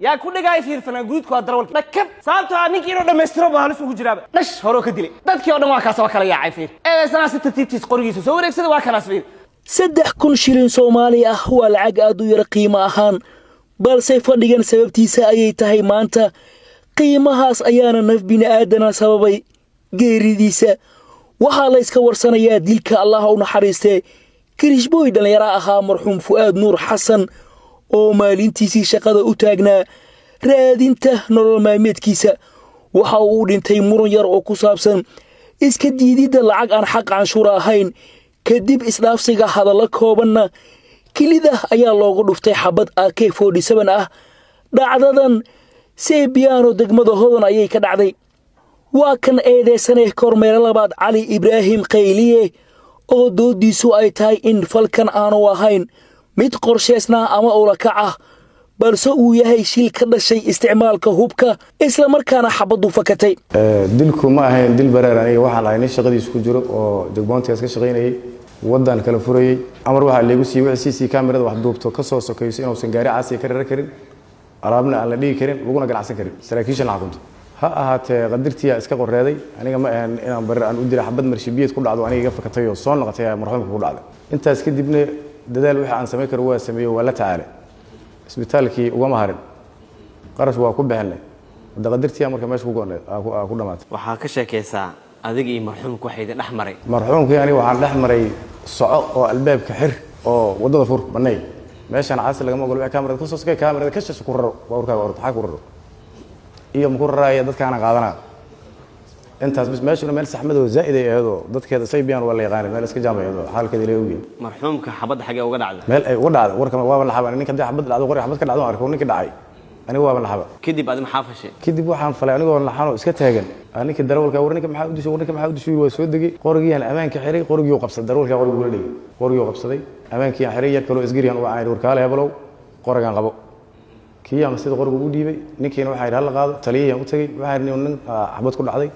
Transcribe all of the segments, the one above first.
Yaa ku dhagaay? Fiir, fanaan guudku waa darawalki dhakab, sababtoo ah ninkii inuu dhammaystiro baa halis ugu jiraaba. Dhash, horoo ka dilay. Dadkii oo dhan waa kaas, waa kala yaacay. Fiir, eedaysanaa si tartiibtiis qorigiisa soo wareegsaday. Waa kanaas, fiir. 3000 shilin Soomaali ah waa lacag aad u yar qiimo ahaan, balse fadhigan sababtiisa ayay tahay maanta. Qiimahaas ayaana naf bini'aadana sababay geeridiisa. Waxaa la yska warsanayaa dilka, Allaha u naxariistee, kirishbooy dhallinyaro ahaa, marxuum Fu'aad Nuur Xasan, oo maalintiisii shaqada u taagnaa raadinta nolol maalmeedkiisa. Waxa uu dhintay muran yar oo ku saabsan iska diididda lacag aan xaq canshuur ahayn. Kadib isdhaafsiga hadallo koobanna, kelida ayaa loogu dhuftay xabad AK ah. Dhacdadan Sebiano, degmada Hodan, ayay ka dhacday. Waa kan eedeysanay kormeere labaad Cali Ibraahim Qayliye, oo doodiisu ay tahay in falkan aanu ahayn mid qorshaysnaa ama ulakac ah, balse uu yahay shil ka dhashay isticmaalka hubka, islamarkaana xabaddu fakatay. Dilku ma ahayn dil bareer. Aniga waxaan ahay nin shaqadiisu ku jiro oo checkpointigaas ka shaqaynayay, waddan kala furayey. Amar waxaa leegu siiyey wixii CC kamerada wax duubto ka soo sokayso inuusan gaari caasiya ka raran karin, alaabna aan la dhigi karin, laguna ganacsan karin, saraakiishan la xukunto. Ha ahaatee, qadirtiyaa iska qoreeday. Aniga ma ahan inaan bareer aan u dilay. Xabad marshibiyeed ku dhacdo aniga iga fakatay oo soo noqotay ayaa marxuumka ku dhacday. Intaas kadibna dadaal wixii aan samayn karo waa sameeyey, waa la tacaalay, isbitaalkii ugama harin, qarash waa ku bixinay. Hadda qadirtiyaa marka meesha ku go'nay ku dhamaatay. Waxaa ka sheekaysaa adiga iyo marxuumka waxa idin dhex maray. Marxuumkii aniga waxaan dhex maray soco oo albaabka xir oo waddada fur banay, meeshaan caasi lagama ogolo, wixii kaamirada ka soo sokay kaamirada ka shasho ku raro baabuurkaaga, orod. Maxaa ku raro iyo maku raraaya? Dadkaana qaadanaa intaas bis. Meeshuna meel saxmadoo zaa'id ay ahaydoo dadkeeda Saybiyan waa la yaqaanay, meel iska jaam ay ahaydoo xaalkeeda ilaahay ogyahay. Marxuumka xabadda xagee uga dhacday? Meel ay uga dhacday warka waaba laxaba. Ninka haddii xabad dhacdo, qori xabad ka dhacdo, arko ninkii dhacay, aniga waaba laxaba. Kadib adi maxaa fashay? Kadib waxaan falay, anigoo laxanoo iska taagan, ninkii darawalka: "War ninka maxaa u dishay? War ninka maxaa u dishay?" Waa soo degay, qorigiyaan ammaanka xiray, qorigii qabsaday. Darawalka qorigii kula dhigay, qorigii qabsaday, ammaankiyaan xiray. Yar kaloo isgariyan u aan: "Warkaale heblow, qorigaan qabo." Kiyaan sida qoriga ugu dhiibay ninkiina, waxaa yidhi hala qaado. Taliyayaan u tagay, waxaa yidhi nin xabad ku dhacday,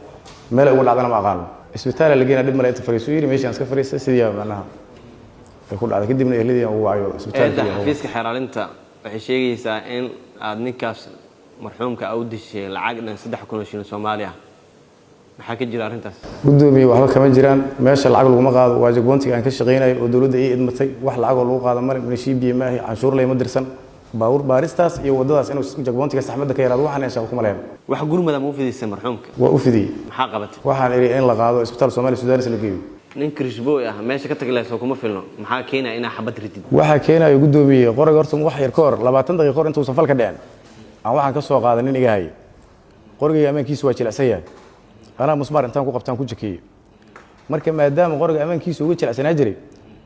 meel ay uga dhacdana ma aqaano, isbitaala la geynaa, dhib male, inta fariisu yidhi. Meeshaan iska fariistay, sidii macnaha ay ku dhacday. Kadibna ehladii aan ugu wacayo Eedda isbitaalkii. xafiiska xeeraalinta waxay sheegaysaa in aad ninkaas marxuumka u dishay lacag dhan 3000 oo shilin Soomaali ah. Maxaa ka jira arrintaas? Gudoomiye, waxba kama jiraan. Meesha lacag laguma qaado. Waa checkpointiga aan ka shaqaynayo oo dowladda ii idmatay. Wax lacagoo lagu qaado male. Milishiibiya maahi, canshuur layma dirsan. Baabuur baaristaas iyo waddadaas inuu checkpointiga saxmadda ka yaraado waxaan shaqo kuma lehen. Wax gurmada ma u fidisay marxuumka? Waa u fidiyey. Maxaa qabatay? Waxaan idhi in la qaado, isbitaal Soomaaliya Sudanis la geeyo. Nin kirishbooy ah meesha ka tagi lahayd soo kuma filno? Maxaa keenaya inaa xabad ridid? Waxaa keenayo, guddoomiye, qoriga horta wax yar ka hor, 20 daqiiqo hor intuusan fal ka dhicin, aan waxaan ka soo qaaday nin iga hayay. Qorigayga ammaankiisu waa jilicsan yahay, anaa musmaar intaan ku qabtaan ku jakeeyey. Marka maadaama qoriga ammaankiisu uga jilicsanaa jiray,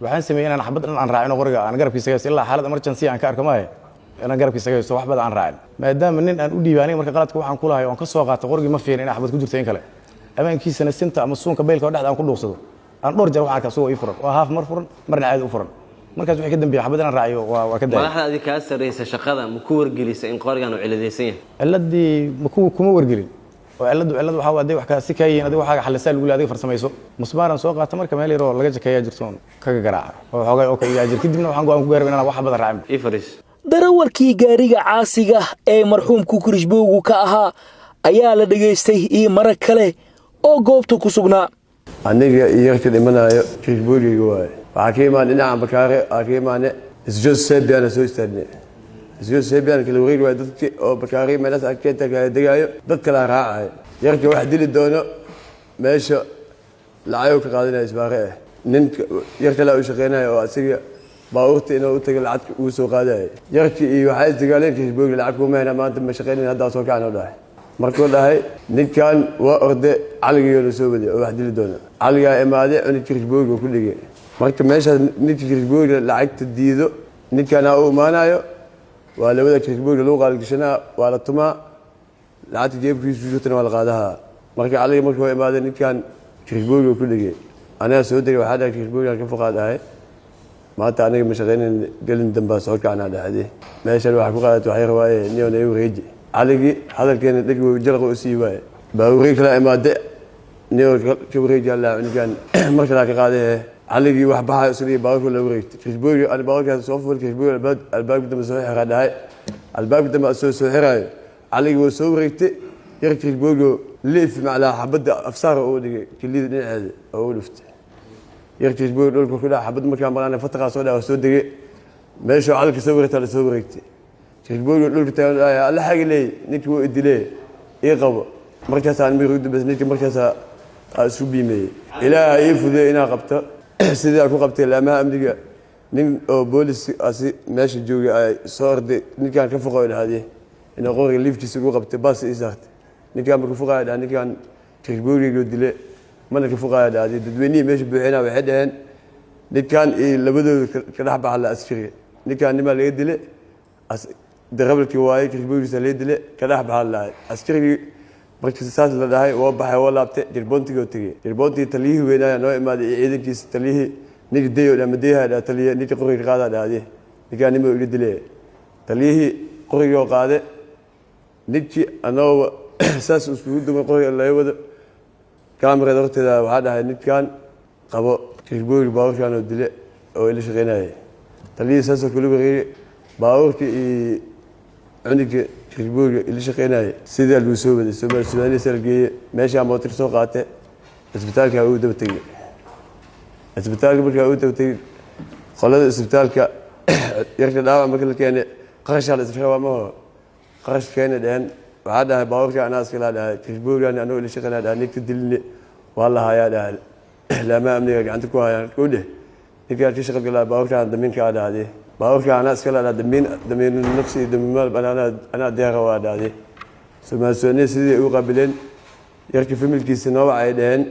waxaan sameeyey inaan xabad dhan aan raacino, qoriga aan garabkiisa haysto ilaa xaalad emergency aan ka arko maahe, inaan garabkiisa haysto, wax badan aan raacin, maadaama nin aan u dhiibay. Aniga marka qaladka waxaan ku lahay oon ka soo qaatay qorigii, ma fiirin inay xabad ku jirto in kale. Ammaankiisana sinta ama suunka baylka oo dhexda aan ku dhuuqsado, aan dhowr jeer waxaan arkaa isagoo ii furan oo haaf mar furan, marna caadi u furan. Markaas wixii ka dambeeyay xabad inaan raaciyo waa ka daayay. Madaxda adi kaa sarreysa shaqada ma ku wargelisa in qorigan uu ciladaysan yahay? Ciladii ma ku kuma wargelin oo ciladu waxaa waa hadday wax kaa si kaa yihiin, adiga waxaaga xalisaa lagu leeyahay, adiga farsamayso. Musmaaran soo qaata, marka meel yaroo laga jakeeyaa jirto oon kaga garaaca oo xoogay oo ka iga ajir. Kadibna waxaan go'aan ku gaaray inaan wax badan raacin. Ii fadhiis. Darawalkii gaariga caasiga ee marxuumku kirishbowgu ka ahaa ayaa la dhegaystay iyo marag kale oo goobta ku sugnaa. Aniga iyo yarka dhimanaayo kirishboogeyga waaye. Waxaa ka imaan dhinaca Bakaare, aa ka imaane isgoos Sebiana soo istaagne. Isgoos Sebiana kala wareegi waaye. Dadki oo Bakaare meelaas agteenta kala degaayo, dad kalaa raacayo. Yarka wax dili doono meesha lacagoo ka qaadanaya isbaare ah. Nin yar kalaa u shaqeynayo oo asiga baabuurta inuu u tago lacag ugu soo qaadaya. Yarkii iyo waxay isdagaaleen kirishboogi, "Lacag kuma hayna, maanta ma shaqeynayn, haddaa soo kacna," dhahay. Markuu dhahay ninkan waa orde, caligiyo la soo waday oo wax dili doona. Caligaa imaaday, cunug kirishboogiga ku dhigay. Marka meeshaas ninka kirishboogiga lacagta diido, ninkanaa u imaanayo, waa labada kirishboogiga lagu qaalgashanaa, waa la tumaa, lacagta jeebkiisu jirtana waa la qaadahaa. Marka caliga markuu imaaday, ninkan kirishboogiga ku dhigay. Anigaa soo degay, waxaa dhahay: "Kirishboogigan ka foqaa," dhahay, "maanta aniga ma shaqeynayn, gelin dambaa soo kacnaa," dhahde. "Meeshan waxaa ku qaadat waxay rabaaye niyon igu wareeji." Caligii hadalkeena dheg jalaqa u sii waaye. Baabuurey kala imaade, niyo ka wareeji allaa cunugan mar kalaa ka qaadee. Caligii wax baxaa isla baabuurka la wareegtay kirishboogi. Ani baabuurkaas soo fuul, kirishboogi albaabka dambe soo xiraa, dhahay. Albaabka dambe asoo soo xiraayo, Caligii waa soo wareegtay. Yar kirishbooygo leef maclaa xabadda afsaara oo dhigay kilida dhinaceeda oo u dhuftay. Yar kirishbooygo dhulka ku dhaca. Xabad markaa maqlaana fataqaa soo dhaca, waa soo degay. Meeshuu Calinka soo wareegtaa la soo wareegtay. Kirishbooygo dhulka taagan dhahaya, "Alla xagi leey, ninkii wuu idilee, ii qabo." Markaasaa aan ugu dambeysay ninkii, markaasaa aa isku biimeeyey. Ilaaha ii fududeey inaa qabto. Sidii ku qabtay, laamaha amniga nin oo boolis asi meesha joogay ay soo orday. Ninkaan ka foqo dhahde inuu qoriga liifkiisa ugu qabtay, baas ii saartay. Ninkaan marka foqaya dhaha, ninkaan kirishbooyga dile mana ka foqaya dhahde. Dadweynihii meesha buuxinaa waxay dhaheen, ninkaan iyo labadooda ka dhex baxa la askariga. Ninkaan nimaa laga dile, darawalkii waaye, kirishbooygiisa laga dile, ka dhex baxa la askarigii. Markii saas la dhahay, waa baxay, waa laabtay, checkpointigoo tegey. Checkpointigii taliyihii weynaaya noo imaaday iyo ciidankiisa. Taliyihii ninka dayo dha madeyaha dha, taliye ninka qoriga qaadaa dhahde, ninkaan nima iga dilay. Taliyihii qorigoo qaade. Ninkii anagoo saas iskugu dumay, qoriga laga wado kaamirada horteeda, waxaa dhahay, "Ninkaan qabo, kirishbooyga baabuurkaan oo dile oo ila shaqeynayay." Taliyihii saasoo kula wareegay baabuurkii iyo cunugga kirishbooyga ila shaqeynayay. Sidaa lagu soo waday Soomaali Sudaanisa la geeyey. Meeshaa mootar soo qaatay, isbitaalka ugu daba tegey. Isbitaalka markaa ugu daba tegey, qolada isbitaalka yarka dhaawac marka la keenay, qarashaa la isla rabaa maho, qarash keena dheheen. Waxaa dhahay, "Baabuurka anaa iskala," dhahay, "kirishbooygaan anoo ila shaqeynaya," dhahay, "ninka dilini waa la hayaa," dhahay, "laamaha amniga gacanta ku hayaan ku dheh. Ninkaan ka shaqo galaa baabuurkaan damiinka aa," dhahde, "baabuurka anaa iskala," dhaha, "damiin damiin nafsi iyo damiin maal anaa deeqa waa," dhahde. Soomaali Sudaaniya sidii ay u qaabileen. Yarkii familkiisa noo wacay dheheen.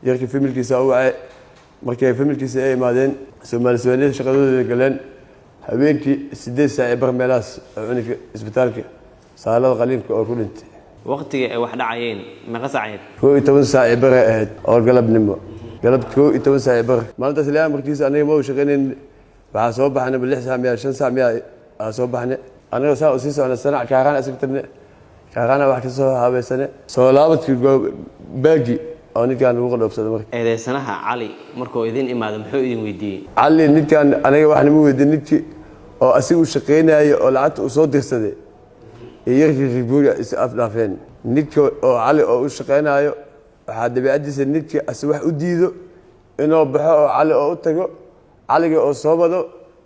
Yarkii familkiisa u wacay. Markay familkiisa ay imaadeen, Soomaali Sudaaniya shaqadooda galeen. Habeenkii 8:15 meelahaas oo cunugka isbitaalka saalada qaliinka oo ku dhintay. Waqtiga ay wax dhacayeen meeqa saacadeed? 11:15 ay ahayd oo galabnimo, galab 11:15 maalintaas. Ilaahay markiisa aniga ma u shaqaynayn. Waxaa soo baxnay 6 saac miya, 5 saac miya aa soo baxnay. Aniga saa u sii socna sanac Kaaraan isag tagne, Kaaraana wax ka soo habeysane, soo laabadkii baagi oo ninkaan lagu qadhoobsaday marka. Eedeysanaha Cali markuu idin imaado muxuu idin weydiiyey? Cali ninkaan aniga wax nama weydiin. Ninkii oo asiga u shaqaynayay oo lacagta uu soo dirsaday iyo yarkii ribuuriga is afdhaafeen. Ninka oo Cali oo u shaqaynayo waxaa dabeecadiisa ninkii asi wax u diido inuu baxo oo Cali oo u tago, Caliga oo soo wado,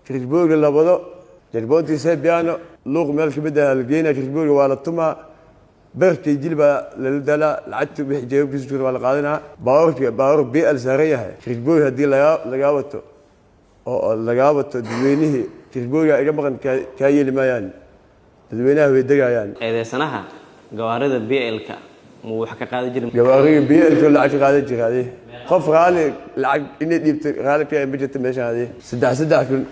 kirishbooyga la wado checkpointii Sebiano luuq meel ka mid ah la geynaya. Kirishbooyga waa la tumaa, beerkii jilbaa lala dalaa, lacagta wixii jeebabkiisa jira waa la qaadanaa. Baabuurka baabuur BL saaran yahay, kirishbooy haddii lagaa wato oo lagaa wato, dadweynihii kirishbooyga iga maqan kaa yeeli maayaan, dadweynaha way degayaan. Eedeysanaha gawaarida BL-ka muu wax ka qaadi jirin? Gawaariga BL-ka lacag ka qaadan jira. Adi qof raali lacag inay dhiibto raali ka ma jirta meeshaan. Adi 3,000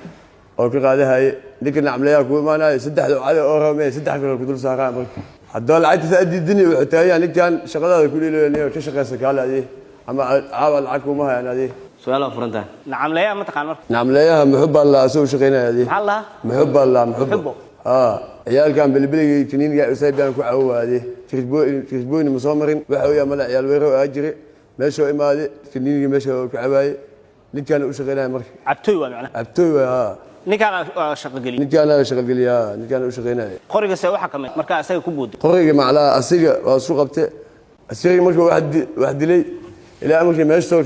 oo ka qaadahaye ninka nacmleyaa ku imaanayo, saddexda cali oo rabame 3,000 oo ku dul saaraa. Marka haddoo lacagtaas aad diidini, wuxuu taagan ninkan shaqadaada ku dhiilayo, ka shaqaysa kaale adi ama caawa lacag kuma hayaan adi. Su-aal waa furan tahay. Nacamleeyaha ma taqaan marka? Nacmleeyaha Muxub baa la asoo u shaqaynaya adi. Maxaa la dhahaa? Muxub baa la Muxub. Muxubbo. Haa, ciyaalkan bilibiliga kiniiniga usaybiyan ku cawowaade. Kirishbooyni ma soo marin, waxa uu mala ciyaal weero aa jire. Meeshoo imaade, kiniiniga meesha ku cabaaye, ninkaan u shaqaynaya marka. Cabtooy waa macnaha? Cabtooy waay, haa. Ninkaan aa shaqo geliyey? Ninkaana shaqogeliya, haa, ninkaana u shaqaynaya. Qoriga see u xakamay marka asaga ku booday? Qoriga maclaa asiga waa isku qabte. Askariga markuu wax dilay, ilaa markii meesha soo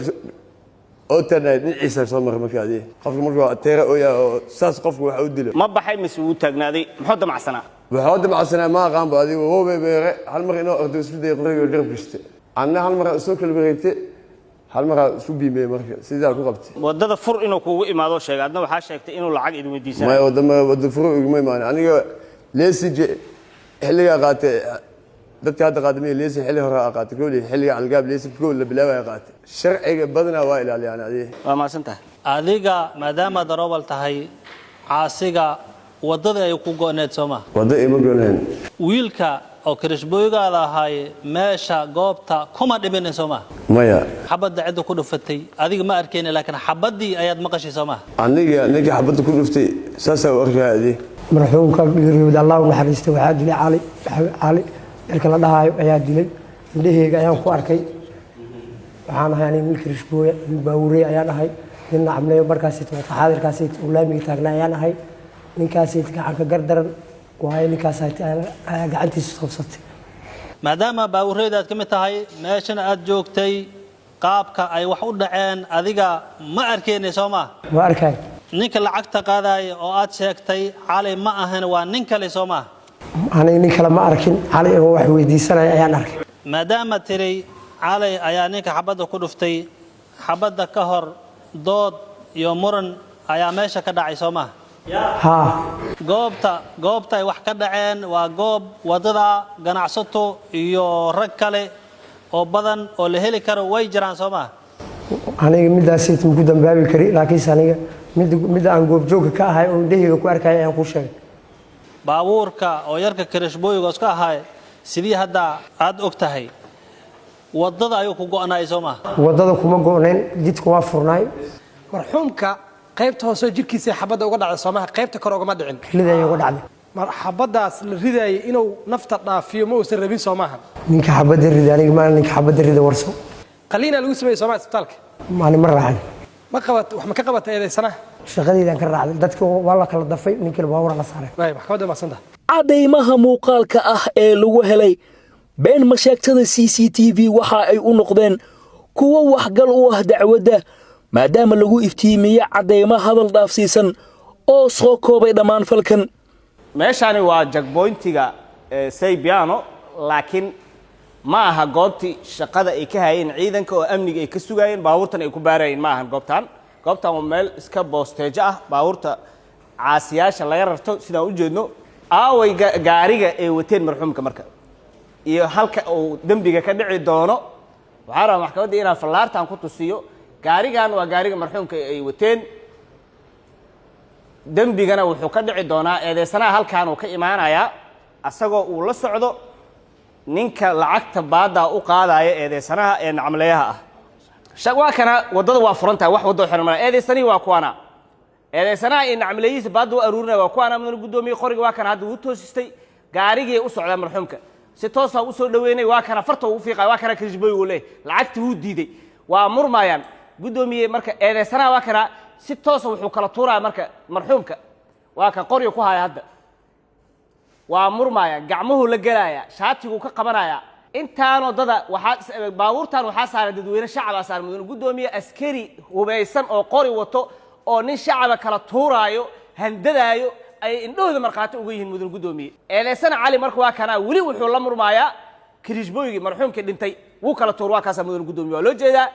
oo taagnaay dhinaciisa soo maray. Marka adi qofka markuu ateera oo yahay oo saas qofka wax u dilo. Ma baxay mise wuu taagnaaday? Muxuu damacsanaa? Waxaa damacsanaa ma aqaan ba adiga. Wuu bebeere hal mar inuu ordo isku dayay, qoriga garab gashte. Anna hal mar soo kala wareegtay, hal mar isku biimey, marka sidaa ku qabtay. Wadada fur inuu kugu imaado sheegay, adna waxaa sheegtay inuu lacag idin weydiisanayo. Maya, wadama wada furo iguma imaan. Aniga leesinka xilligaa qaatay, dadka hadda qaatay miya. Leesin xilli hore aa qaatay, kooley xilliga Algaab leesinka kool la bilaabaya qaatay. Sharciga badanaa waa ilaaliyaan adiga. Waa mahadsan tahay. Adiga maadaama daroobal tahay, caasiga waddada ay ku go'need soo ma? Waddo ima gonayn. Wiilka oo kirishbooygaada ahaay meesha goobta kuma dhibinin soo ma? Maya. Xabadda cidda ku dhufatay adiga ma arkayni, laakiin xabaddii ayaad maqashay soo ma? Aniga ninka xabadda ku dhuftay saasaa u arkaya adi. Marxuumka geeriyooda, Allah u naxariistay, waxaa dilay Cali Maxamed Cali dalka la dhahaayo ayaa dilay. Indhaheyga ayaan ku arkay. Waxaan ahay aniga nin kirishbooya, nin baawurey ayaan ahay, nin nacamleeyo markaasi wata xaadirkaasi uu laamiga taagnaa ayaan ahay. Ninkaasi gacanka gardaran Waayo, ninkaas ayaa gacantiisa qabsatay. Maadaama baabuureyda aad ka mid tahay, meeshana aad joogtay, qaabka ay wax u dhaceen adiga ma arkeynay, soo maa? Waa arkay. Ninka lacagta qaadaya oo aad sheegtay Cali ma ahan, waa nin kale, soo maa? Aniga nin kale ma arkin, Cali oo wax weydiisanaya ayaan arkay. Maadaama tiray Cali ayaa ninka xabadda ku dhuftay, xabadda ka hor dood iyo muran ayaa meesha ka dhacay, soo maa? Haa. Goobta ay wax ka dhaceen waa goob waddada, ganacsato iyo rag kale oo badan oo la heli karo way jiraan, soo maa? Aniga midaas ma ku dambaabi kari, laakiinse aniga midda aan goobjoogka ka ahay oo indhahayga ku arkaya ayaan kuu sheegay. Baabuurka oo yarka kirishbooyiga iska ahay, sidii hadda aad og tahay, waddada ayuu ku go'naay, soo maa? Waddada kuma go'nayn, jidka waa furnaay. Marxuumka qaybta hoose jirkiisa xabadda uga dhacday, soomaha? Qaybta kore ugama dhicin. Kelida ayay uga dhacday. Xabaddaas la ridaayay inuu nafta dhaafiyo ma uusan rabin, soo maaha? Ninka xabadda rida aniga maa, ninka xabadda rida warso. Qaliinaa lagu sameeyey, soomaa, isbitaalka? Maalin ma raacin. Ma qabat wax ma ka qabata eedaysanaha? Shaqadeydaan ka raacday. Dadka waa la kala dafay, ninkii baabuura la saaray. Waay, maxkamadda madsanta. Caddaymaha muuqaalka ah ee lagu helay been masheegtada CCTV waxa ay u noqdeen kuwo waxgal u ah dacwadda, maadaama lagu iftiimiye caddaymo hadal dhaafsiisan oo soo koobay dhammaan falkan. Meeshaani waa checkpointiga Saybiano, laakiin ma aha goobtii shaqada ay ka hayeen ciidanka oo amniga ay ka sugaayeen, baabuurtan ay ku baarayeen. Ma ahan goobtan. Goobtan waa meel iska boosteejo ah, baabuurta caasiyaasha laga rarto, sidaan u jeedno. Aaway gaariga ay wateen marxuumka marka iyo halka uu dembiga ka dhici doono? Waxaa rabaa maxkamadda inaan fallaartan ku tusiyo. Gaarigan waa gaariga marxuumka ay wateen, dembigana wuxuu ka dhici doonaa eedeysanaha halkaan uu ka imaanayaa, asagoo uu la socdo ninka lacagta baaddaa u qaadaya eedeysanaha ee nacamleeyaha ah. Waa kana, waddada waa furan tahay, wax waddo xiran mala. Eedeysanihii waa kuwana, eedeysanaha iyo nacamleeyihiisa baadda u aruurinaya waa kuwana. Mudane guddoomiye, qoriga waa kana, hadda wuu toosistay, gaarigii u socdaa marxuumka si toosaa usoo dhaweynay. Waa kana, farta ugu fiiqaya, waa kana kirishboy uu leeyahy. Lacagtii wuu diiday, waa murmayaan, guddoomiye. Marka eedeysanaha waa kana, si toosa wuxuu kala tuuraya marka marxuumka. Waa ka qoryo ku haya hadda, waa murmaya, gacmuhu la gelaya, shaatiguu ka qabanaya. Intaan waddada waxaa baabuurtan waxaa saaran dadweyne shacabaa saaran, mudane guddoomiye. Askari hubaysan oo qori wato oo nin shacaba kala tuuraayo, handadaayo, ayay indhahooda markhaati uga yihiin, mudane guddoomiye. Eedeysana Cali marka waa kanaa, weli wuxuu la murmaayaa kirishbooygii marxuumkii dhintay. Wuu kala tuur, waa kaasaa, mudane guddoomiye, waa loo jeedaa.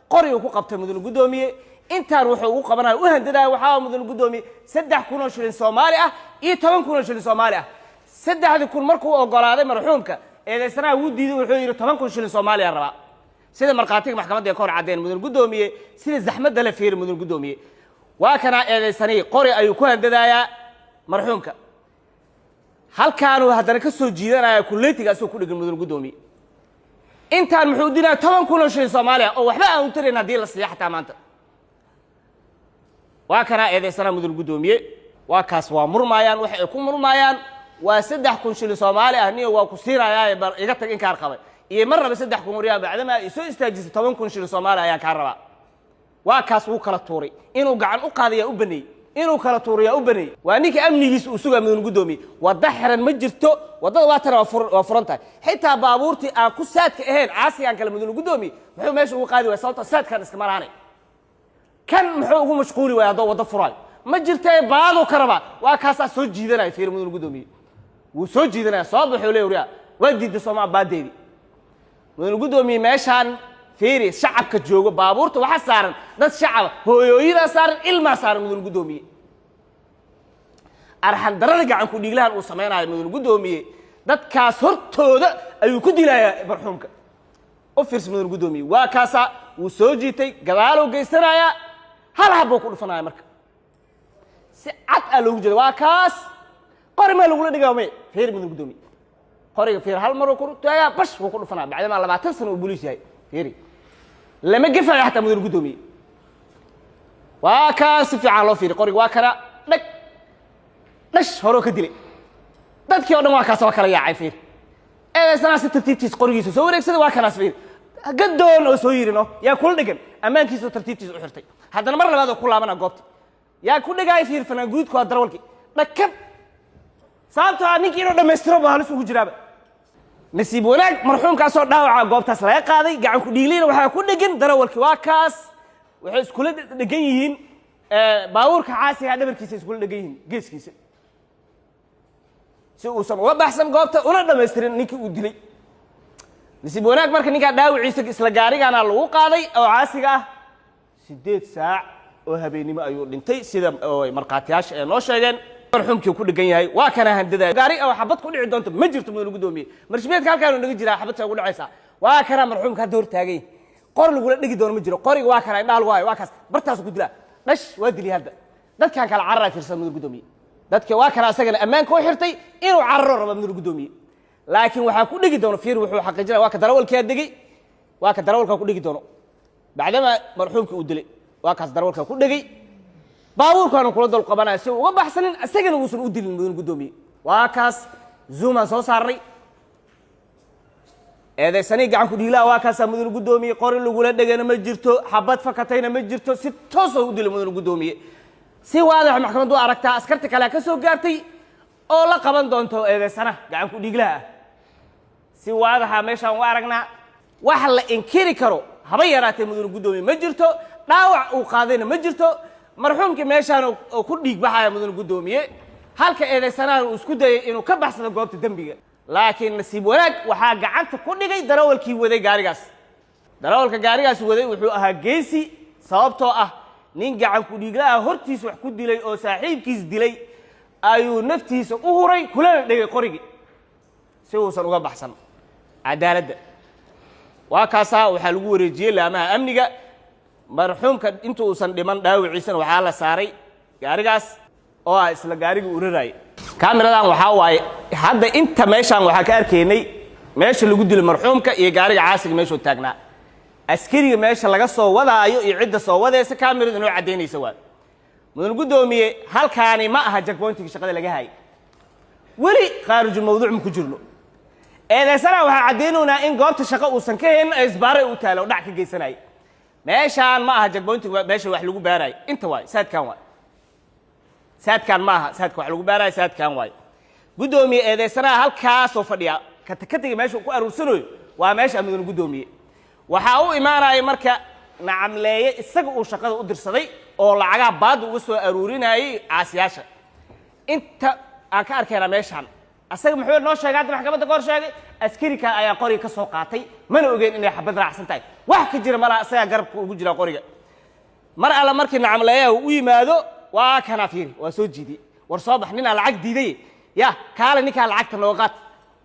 Qoriguu ku qabtay, mudane guddoomiye. Intaan wuxuu ugu qabanaya, u handadaya, waxaa, mudane guddoomiye, 3,000 oo shilin Soomaali ah iyo 10,000 oo shilin Soomaali ah. 3,000 markuu ogolaaday marxuumka, eedeysanaha wuu diiday. Wuxuu yidhi 10,000 shilin Soomaaliya rabaa, sida markhaatiga maxkamadda ay ka hor caddeen, mudane guddoomiye. Sida zaxmadda la fiiri, mudane guddoomiye. Waa kanaa eedeysanihii, qori ayuu ku handadayaa marxuumka. Halkaanuu haddana ka soo jiidanaya kulleytiga asagoo ku dhegan, mudane guddoomiye. Intaan muxuu dinaya? 10,000 oo shilin Soomaaliya oo waxba aan u tarayn haddii la siiya xataa maanta. Waa kanaa eedeysanaha, mudane guddoomiye, waa kaas. Waa murmaayaan, waxa ay ku murmaayaan waa 3,000 shilin Soomaali ah. Niyo, waa ku siinayaa, bal iga tag, inkaar qabay iyo mar raba 3,000 waryaa, bacdama ay soo istaajisay 10,000 shilin Soomaali ayaan kaa rabaa. Waa kaas, wuu kala tuuray. Inuu gacan u qaadayaa u baneeyey, inuu kala tuurayaa u baneeyey. Waa ninka amnigiisa uu sugaa, mudan guddoomiye. Wadda xiran ma jirto, waddada waa tana, waa furan tahay. Xitaa baabuurtii aan ku saadka ahayn, caasigaan kale, mudan guddoomiye, muxuu meesha ugu qaadi waaya? Sababta saadkan iskama lahanay. Kan muxuu ugu mashquuli waaya haddoo waddo furaayo ma jirtee? Baaduu ka rabaa. Waa kaasaa soo jiidanaya. Fiir, mudan guddoomiye, wuu soo jiidanaya. Soo baxuu leey, waryaa, waa diidda soomaa baadeedii? Mudan guddoomiye, meeshaan fiiri, shacabka joogo. Baabuurta waxaa saaran dad shacaba, hooyooyidaa saaran, ilmaa saaran, mudan guddoomiye. Arxan darada gacan ku dhiiglahan uu samaynayo, mudan guddoomiye, dadkaas hortooda ayuu ku dilayaa marxuumka. U fiirsa, mudan guddoomiye, waa kaasaa, wuu soo jiitay, gadaaluu geysanayaa, hal habbuu ku dhufanaya. Marka si cad aa loogu jeeda, waa kaas. Qori maa lagula dhigaa may? Fiir, mudan guddoomiye, qoriga fiir, hal maruu ku taagaa, bash, wuu ku dhufanaya. Bacdamaa 20 sano uu boliis yahay, fiiri, lama gefayo xataa, mudan guddoomiye. Waa kaa, si fiican loo fiiri qoriga, waa kana, dhag dhash, horoo ka dilay. Dadkii o dhan waa kaas, waa kala yaacay. Fiir, eedeysanaha si tartiibtiis qorigiisa soo wareegsaday. Waa kanaas, fiir, gadoon oo soo yiri no, yaa kula dhegan, ammaankiisa oo tartiibtiisa u xirtay. Haddana mar labaad oo ku laabana goobta, yaa ku dhegaay? Fiir, fanaanguudku waa darawalkii. Dhakab. Sababtoo ah ninkii inuu dhammaystiro ba halis ugu jiraaba. Nasiib wanaag, marxuumkaasoo dhaawaca goobtaas laga qaaday. Gacan ku dhiiglina waxaa ku dhegan darawalkii. Waa kaas, waxay iskula dhegan yihiin baabuurka caasiga dhabarkiisa, iskula dhegan yihiin geeskiisa, si uusan uga baxsan goobta una dhammaystirin ninkii uu dilay. Nasiib wanaag marka, ninkaa dhaawiciisa isla gaarigaana lagu qaaday oo caasiga ah. 8 saac oo habeennimo ayuu dhintay, sida oo markhaatiyaasha ee noo sheegeen. Marxuumkii ku dhegan yahay waa kana handada. Gaari oo xabad ku dhici doonto ma jirto, mudana gudoomiye. Marshibeedka halkaanu naga jiraa, xabad saa ugu dhacaysaa. Waa kana marxuumka hadda hor taagay. Qor lagula dhegi doono ma jiro. Qoriga waa kana, indhaha lagu hayo, waa kaas, bartaasu ku dilaa. Dhash, waa dilay. Hadda dadkan kala cararaa fiirsan, mudana gudoomiye. Dadka waa kana, asagana ammaanka u xirtay inuu cararo raba, mudana gudoomiye, laakiin waxaa ku dhegi doono. Fiir, wuxuu xaqiijinaya, waa ka darawalkaa degay, waa ka darawalkaa ku dhegi doono bacdama marxuumkii uu dilay. Waa kaas darawalkaa ku dhegay, baabuurkaanu kula dul qabanaya si uu uga baxsanin, isagana uusan u dilin, mudan guddoomiye. Waa kaas, zoomaan soo saarnay. Eedaysanii gacan ku dhiilaha waa kaasaa, mudan guddoomiye. Qori lagula dhegana ma jirto, xabad fakatayna ma jirto. Si toosoo u dilay, mudan guddoomiye, si waadax maxkamaddu u aragtaa. Askarta kale ka soo gaartay oo la qaban doonto eedaysanaha gacan ku dhiiglaha ah. Si waadaxa meeshaan u aragnaa, wax la inkiri karo haba yaraatee, mudan guddoomiye, ma jirto. Dhaawac uu qaadayna ma jirto. Marxuumkii meeshaan oo ku dhiig baxaya, mudan guddoomiye, halka eedaysanahan uu isku dayay inuu ka baxsado goobta dembiga, laakiin nasiib wanaag waxaa gacanta ku dhigay darawalkii waday gaarigaas. Darawalka gaarigaas waday wuxuu ahaa geesi, sababtoo ah nin gacan ku dhiiglaha hortiis wax ku dilay oo saaxiibkiis dilay ayuu naftiisa u huray, kulana dhegay qorigii si uusan uga baxsan cadaaladda. Waa kaasaa, waxaa lagu wareejiyey laamaha amniga. Marxuumka inta uusan dhiman dhaawiciisana waxaa la saaray gaarigaas oo ah isla gaarigii uraraayay. Kaamiradan waxaa waaye hadda inta meeshaan waxaa ka arkaynay meesha lagu dilay marxuumka iyo gaariga caasiga meeshuu taagnaa, askariga meesha laga soo wadaayo iyo cidda soo wadaysa. Kaamirada inoo caddaynaysa waa, mudan guddoomiye, halkaani ma aha checkpointiga shaqada laga hayay. Weli khaarijul mawduuc ma ku jirno. Eedaysanaha waxaa caddaynaynaa in goobta shaqo uusan ka helin, isbaaray u taalo oo dhac ka geysanayay. Meeshaan ma aha checkpointiga meesha wax lagu baarayo. Inta waay, saadkan waay, saadkan ma aha saadka wax lagu baarayo, saadkan waay, guddoomiye. Eedaysanaha halkaasoo fadhiya, katakatiga meesha ku aruursanayo waa meesha, mudan guddoomiye. Waxaa u imaanaya marka nacamleeye isaga uu shaqada u dirsaday oo lacagaha baadda uga soo aruurinayay caasiyaasha. Inta aan ka arkaynaa meeshaan, asaga muxuu noo sheegay hadda maxkamadda ka hor sheegay? Askari kale ayaa qoriga ka soo qaatay, mana ogeyn inay xabad raacsan tahay. Wax ka jira malaha. Isagaa garabka ugu jira qoriga. Mar alla markii nacamleeyaha uu u yimaado, waa kanaa, fiiri, waa soo jiidiyey. War soo bax, ninaa lacag diiday ya kaale, ninkaa lacagta nooga qaat.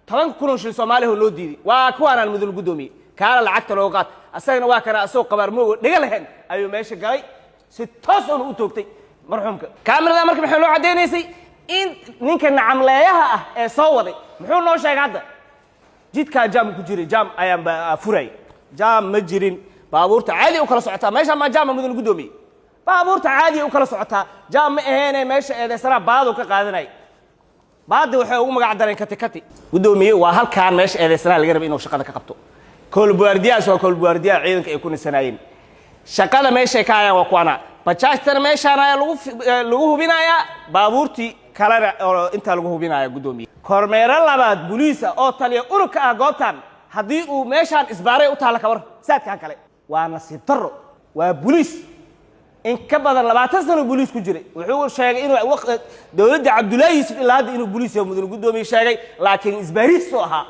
10,000 oo shilin Soomaaliya oo loo diiday waa kuwaanaan, mudan guddoomiye. Kaale lacagta nooga qaat. Asagana waa kana, asagoo qabaarmoogo dhega lahayn ayuu meesha galay, si toos oona u toogtay marxuumka. Kaamirada marka maxay noo caddaynaysay? In ninka nacamleeyaha ah ee soo waday muxuu noo sheegay hadda? Jidkaa jaam ku jiray, jaam ayaan ba furay. Jaam ma jirin, baabuurta caadi u kala socotaa. Meeshaan maa jaama, mudan guddoomiye? Baabuurta caadiya u kala socotaa, jaam ma aheene. Meesha eedeysanaa baadu ka qaadanay, baadi waxay ugu magac dareen kati kati. Guddoomiye, waa halkaan meesha eedeysanaa laga rabay inuu shaqada ka qabto. Koolbuwaardiyahaas waa koolbuwaardiyaha ciidanka ay ku nisanaayeen. Shaqada meeshay ka hayaan waa kuwana. Bajaajtana meeshaan ayaa lagu hubinayaa, baabuurtii kalena oo intaa lagu hubinaya, guddoomiye. Kormeero labaad buliisa oo taliya unug ka ah goobtan haddii uu meeshaan isbaaray u taalla, kawar saadkan kale waa nasiib darro. Waa buliis in ka badan 20 sano buliis ku jiray. Wuxuu sheegay inuu dowladda Cabdullaahi Yuusuf ilaa hadda inuu buliis yahay, mudan guddoomiye, sheegay, laakiin isbaariis uu ahaa.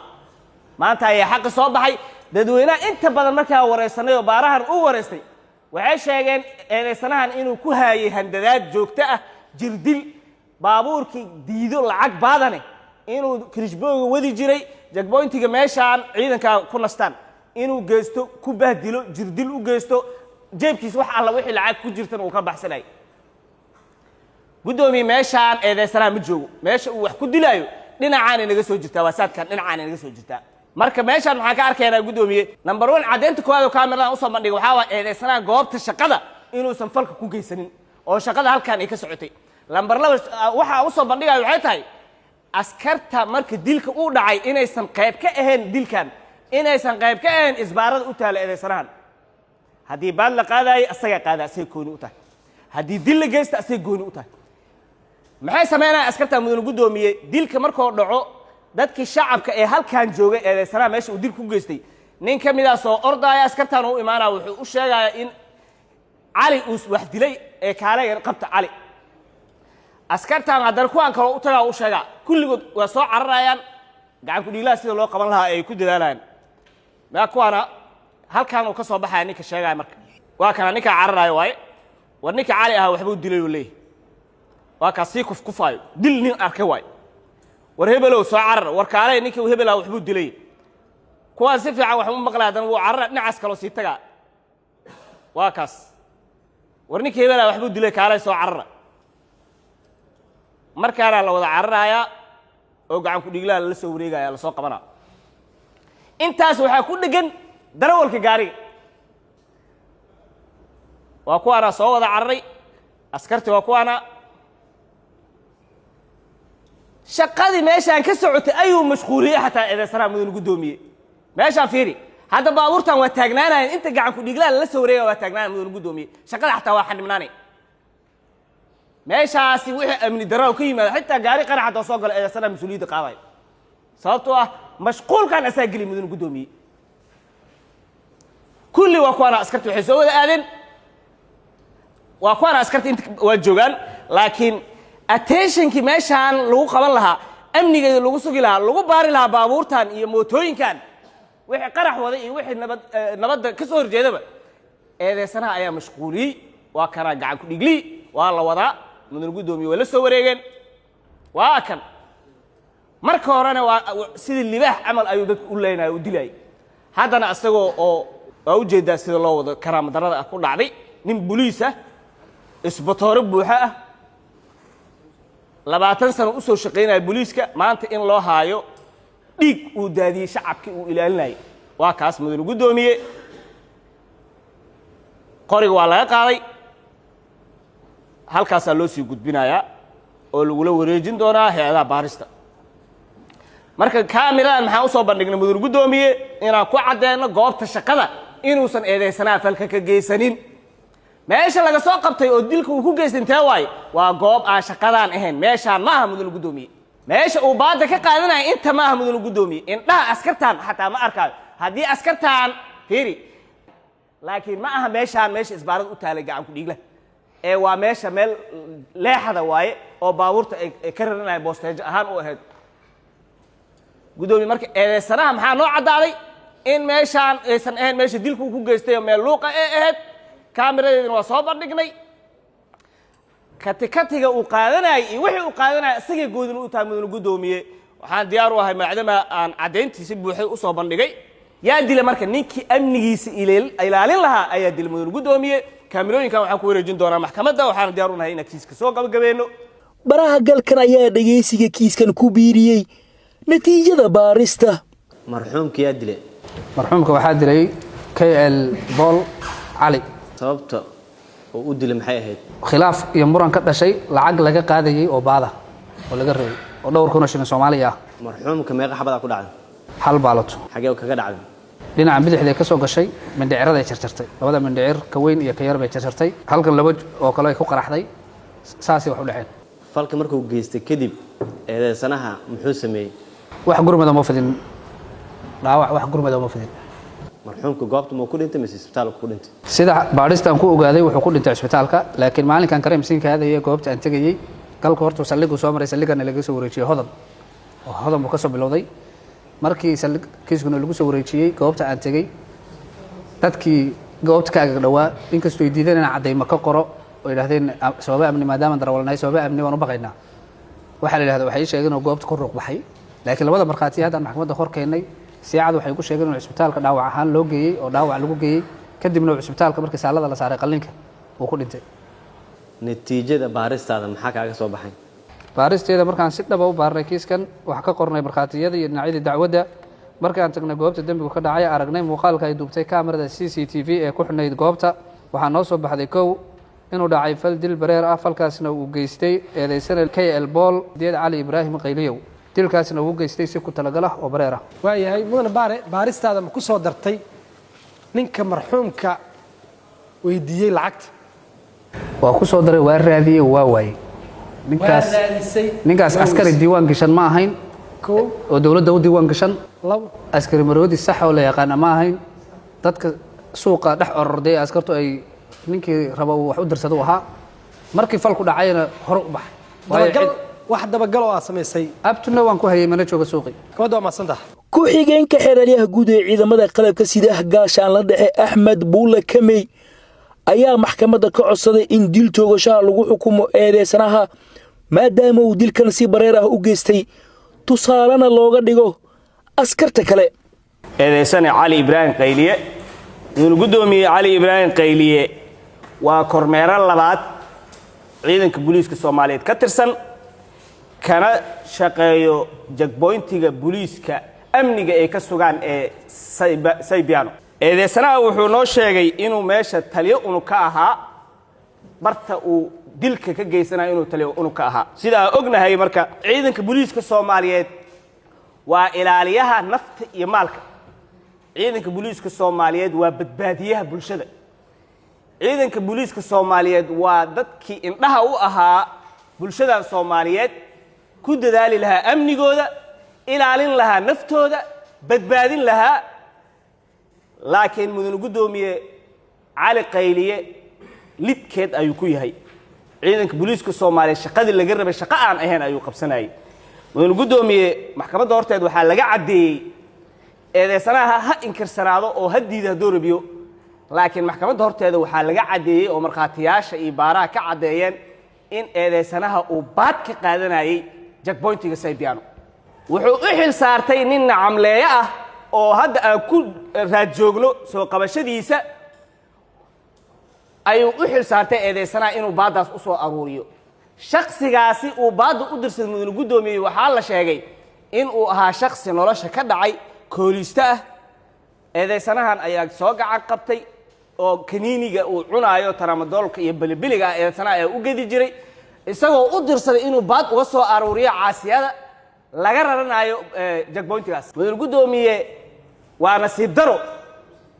Maanta ayaa xaqi soo baxay. Dadweynaha inta badan markaa wareysanay oo baarahan u wareystay waxay sheegeen eedeysanahan inuu ku haayay handadaad joogto ah, jirdil, baabuurkii diido lacag baadane inuu kirishbooga wadi jiray checkpointiga meeshaan ciidanka ku nastaan, inuu geysto, ku bahdilo, jirdil u geysto, jeebkiisa wax alla wixii lacag ku jirtana uu ka baxsanayay. Guddoomiye, meeshaan eedeysanaha ma joogo. Meesha uu wax ku dilaayo dhinacaanay naga soo jirtaa, waa saadkan, dhinacaanay naga soo jirtaa. Marka meeshaan maxaan ka arkaynaa, guddoomiye? Number one, caddeynta koowaad oo kaamiradan usoo bandhigay waxaa waa eedeysanaha goobta shaqada inuusan falka ku geysanin oo shaqada halkan ay ka socotay. Lambar laba, waxa usoo bandhigayo waxay tahay askarta marka dilka uu dhacay inaysan qayb ka ahayn dilkan, inaysan qayb ka ahayn isbaarada u taala eedeysanahan. Haddii baad la qaadaayay, asagaa qaada, asagay gooni u tahay. Haddii dil la geysta, asagay gooni u tahay. Maxay sameynayaan askarta, mudane guddoomiye? Dilka markuu dhaco, dadkii shacabka ee halkan joogay eedeysanaha meesha uu dilka ku geystay, nin ka midaa soo ordaaya, askartan u imaanaya, wuxuu u sheegayaa in Cali uu wax dilay ee kaalegan qabta Cali. Askartan haddana kuwaan kaloo u tagaa, u sheegaa, kulligood waa soo cararayaan. Gacan ku-dhiiglaha sida loo qaban lahaa ay ku dadaalayaan. Maa kuwaana halkan uu ka soo baxaya ninka sheegaya. Marka waa kana ninkaa cararaayo waaye. War ninka Cali ahaa waxbuu dilay oo leeyahy. Waa kaas sii kufkufaayo, dil nin arkay waayo. War hebelow, soo carar, war kaalay, ninka hebel ahaa waxbuu dilay. Kuwaan si fiican wax uma maqlay, haddana wuu carara, dhinacaas kaloo sii tagaa. Waa kaas, war ninka hebel ahaa waxbuu dilay, kaalay, soo carara. Markaanaa la wada cararayaa oo gacan ku-dhiiglaha lala soo wareegaya, lasoo qabanaa. Intaas waxaa ku dheggan darawalka gaariga. Waa kuwaanaa soo wada cararay askarti, waa kuwaana shaqadii meeshaan ka socotay ayuu mashquuliyey xataa eedeysanaha, mudane guddoomiye. Meeshaan fiiri hadda, baabuurtan waa taagnaanayan inta gacan ku-dhiiglaha lala soo wareegaya, waa taagnaanaya, mudane guddoomiye. Shaqada xataa waa xanibnaanay meeshaasi. Wixii amni darro ka yimaada, xitaa gaari qarax haddoo soo galo, eedeysanaha mas-uuliyadda qaadayo, sababtoo ah mashquulkan asaa geli, mudane guddoomiye. Kulli waa kuwaana askarti waxay soo wada aadeen, waa kuwaana askarti inta waa joogaan, laakiin attentionkii meeshaan lagu qaban lahaa, amnigeeda lagu sugi lahaa, lagu baari lahaa baabuurtan iyo mootooyinkan, wixii qarax waday iyo wixii nabad nabadda ka soo horjeedaba, eedeysanaha ayaa mashquuliyey. Waa kanaa gacan ku dhiglii, waa la wadaa, mudane guddoomiye, waa la soo wareegeen. Waa kan. Marka horena waa sidii libaax camal ayuu dadku u leynaya, u dilayay. Haddana isagoo oo waa ujeedaa sida loo wado, karaama darrada ah ku dhacday nin boliis ah, isbatoore buuxo ah, 20 sano usoo shaqaynaya booliiska, maanta in loo haayo dhiig uu daadiyey shacabkii uu ilaalinayay. Waa kaas, mudane guddoomiye, qoriga waa laga qaaday, halkaasaa loo sii gudbinayaa oo lagula wareejin doonaa hay-adaha baarista. Marka kaamiradan maxaan usoo bandhignay, mudane guddoomiye? Inaan ku caddeenno goobta shaqada inuusan eedeysanaha falka ka geysanin. Meesha laga soo qabtay oo dilka uu ku geystay intee waaye? Waa goob aan shaqadaan ahayn. Meeshaan ma aha, mudane guddoomiye. Meesha uu baadda ka qaadanaya inta ma aha, mudane guddoomiye. Indhaha askartaan xataa ma arkaayo haddii askartaan fiiri, laakiin ma aha meeshaan meesha isbaarada u taalay gacan ku dhiigla ee waa meesha meel leexada waaye oo baabuurta ay ka raranayaan, boosteejo ahaan u ahayd, guddoomiye. Marka eedeysanaha maxaa noo caddaaday? In meeshaan aysan ahayn meesha dilku uu ku geystay oo meel luuqa ee ahayd. Kaamiradeedina waa soo bandhignay. Katikatiga uu qaadanayay iyo wixii uu qaadanaya isagay goodin u tahay, mudane guddoomiye. Waxaan diyaar u ahay, maadaama aan caddayntiisi buuxay usoo bandhigay, yaa dila marka ninkii amnigiisa ilaalin lahaa ayaa dilay, mudane guddoomiye. Kaamirooyinkan waxaan ku wareejin doonaa maxkamadda, waxaana diyaar u nahay inaan kiiska soo gabagabeeno. Baraha galkan ayaa dhegaysiga kiiskan ku biiriyey natiijada baarista. Marxuumka yaa dilay? Marxuumka waxaa dilay KL Bool Cali. Sababta oo u dilay maxay ahayd? Khilaaf iyo muran ka dhashay lacag laga qaadayay oo baada oo laga rabay oo dhowr kun oo shilin Soomaaliya ah. Marxuumka meeqa xabadaa ku dhacday? Hal baalato. Xagee kaga dhacday? Dhinaca bidixday ka soo gashay, mindhiciraday jarjartay, labada mindhicir, ka weyn iyo ka yar bay jarjartay. Halkan laba oo kale ay ku qaraxday. Saasay wax u dhaceen. Falka markuu geystay kadib, eedeysanaha muxuu sameeyey? Wax gurmada ma fidin, dhaawac wax gurmada ma fidin. Marxuumka goobta muu ku dhintay mise isbitaalka ku dhintay? Sida baadhistaan ku ogaaday, wuxuu ku dhintay cisbitaalka, laakiin maalinkan crime scene-ka aadayay, goobta aan tegayey, galka horta saldhiguu soo maray, saldhigana laga soo wareejiyey Hodan, oo Hodan buu ka soo bilowday. Markii saldhig kiiskuna lagu soo wareejiyey, goobta aan tegey, dadkii goobta ka agag dhowaa, inkastoo ay diideen inaan caddaymo ka qoro oo yidhahdeen sababa amni, maadaama darawalnahay, sababa amni waan u baqaynaa, waxaa la yidhahda, waxay ii sheegeen inuu goobta ku ruuq baxay. Laakiin labada markhaati haddaan maxkamadda hor keennay, siicad waxay ku sheegeen inuu cisbitaalka dhaawac ahaan loo geeyey oo dhaawac lagu geeyey, kadibna uu cisbitaalka markii saalada la saaray qallinka uu ku dhintay. Natiijada baaristaada maxaa kaaga soo baxay? Baaristeeda markaan si dhaba u baarnay kiiskan, waxaa ka qornay markhaatiyada iyo dhinacyadii dacwadda. Markaan tagnay goobta dembigu ka dhacay, aragnay muuqaalka ay duubtay kaamarada CCTV ee ku xidhnayd goobta, waxaa noo soo baxday kow, inuu dhacay fal dil bareer ah, falkaasna uu geystay eedeysana KL Bool Deed Cali Ibraahim Qayliyow, dilkaasna uu geystay si ku talagal ah oo bareer ah. Waayahay, mudane baare, baaristaada ma ku soo dartay ninka marxuumka weydiiyey lacagta? Waa ku soo daray, waa raadiyey, waa waayey. Ninkaas Waa raadisay. Ninkaas askari diiwaan gashan ma ahayn Kow. oo dowladda u diiwaan gashan. Labo. Askari maroodi sax oo la yaqaana ma ahayn. Dadka suuqa dhex ororday ee askartu ay ninkii raba uu wax u dirsado u ahaa. Markii falku dhacayna hore u baxay. Waayo Dabagal, wax dabagal oo aad samaysay? Abtuna waan ku hayay, mana jooga suuqii. Maxkamadda waa mahadsan tahay. Ku-xigeenka xeeralyaha guud ee ciidamada qalabka sida, gaashaanla dhexe Axmed Buulle Kamey, ayaa maxkamadda ka codsaday in dil toogashaha lagu xukumo eedeysanaha, maadaama uu dilkan si bareer ah u geystay, tusaalena looga dhigo askarta kale. Eedeysane Cali Ibraahim Qayliye. Wuxuuna guddoomiyey, Cali Ibraahim Qayliye waa kormeero labaad ciidanka booliiska Soomaaliyeed ka tirsan, kana shaqeeyo checkpointiga booliiska amniga ay ka sugaan ee Saybiano. Eedeysanaha wuxuu noo sheegay inuu meesha taliyo unug ka ahaa, barta uu dilka ka geysanayo inuu taliyo unug ka ahaa. Sidaa ognahay marka, ciidanka booliiska Soomaaliyeed waa ilaaliyaha nafta iyo maalka. Ciidanka booliiska Soomaaliyeed waa badbaadiyaha bulshada. Ciidanka booliiska Soomaaliyeed waa dadkii indhaha u ahaa bulshadan Soomaaliyeed, ku dadaali lahaa amnigooda, ilaalin lahaa naftooda, badbaadin lahaa. Laakiin mudane guddoomiye, Cali Qayliye lidkeed ayuu ku yahay ciidanka booliiska Soomaaliyeed. Shaqadii laga rabay shaqo aan ahayn ayuu qabsanayay. Mudane guddoomiye, maxkamadda horteed waxaa laga caddeeyey, eedeysanaha ha inkirsanaado oo ha diida hadduu rabiyo, laakiin maxkamadda horteeda waxaa laga caddeeyey oo markhaatiyaasha iyo baaraha ka caddeeyeen in eedeysanaha uu baad ka qaadanayay checkpointiga Saybiano. Wuxuu u xil saartay nin nacamleeyo ah oo hadda aan ku raad joogno soo qabashadiisa ayuu u xil saartay eedeysanaha inuu baaddaas u soo aruuriyo. Shaksigaasi uu baadda u dirsaday, mudane guddoomiyey, waxaa la sheegay in uu ahaa shaksi nolosha ka dhacay, koolisto ah. Eedeysanahan ayaa soo gacan qabtay oo kaniiniga uu cunaayo, tramadolka iyo belibiliga ah, eedeysanaha ayaa u gedi jiray, isagoo u dirsaday inuu baad uga soo aruuriyo caasiyada laga raranayo checkpointigaas. Mudane guddoomiye, waa nasiib daro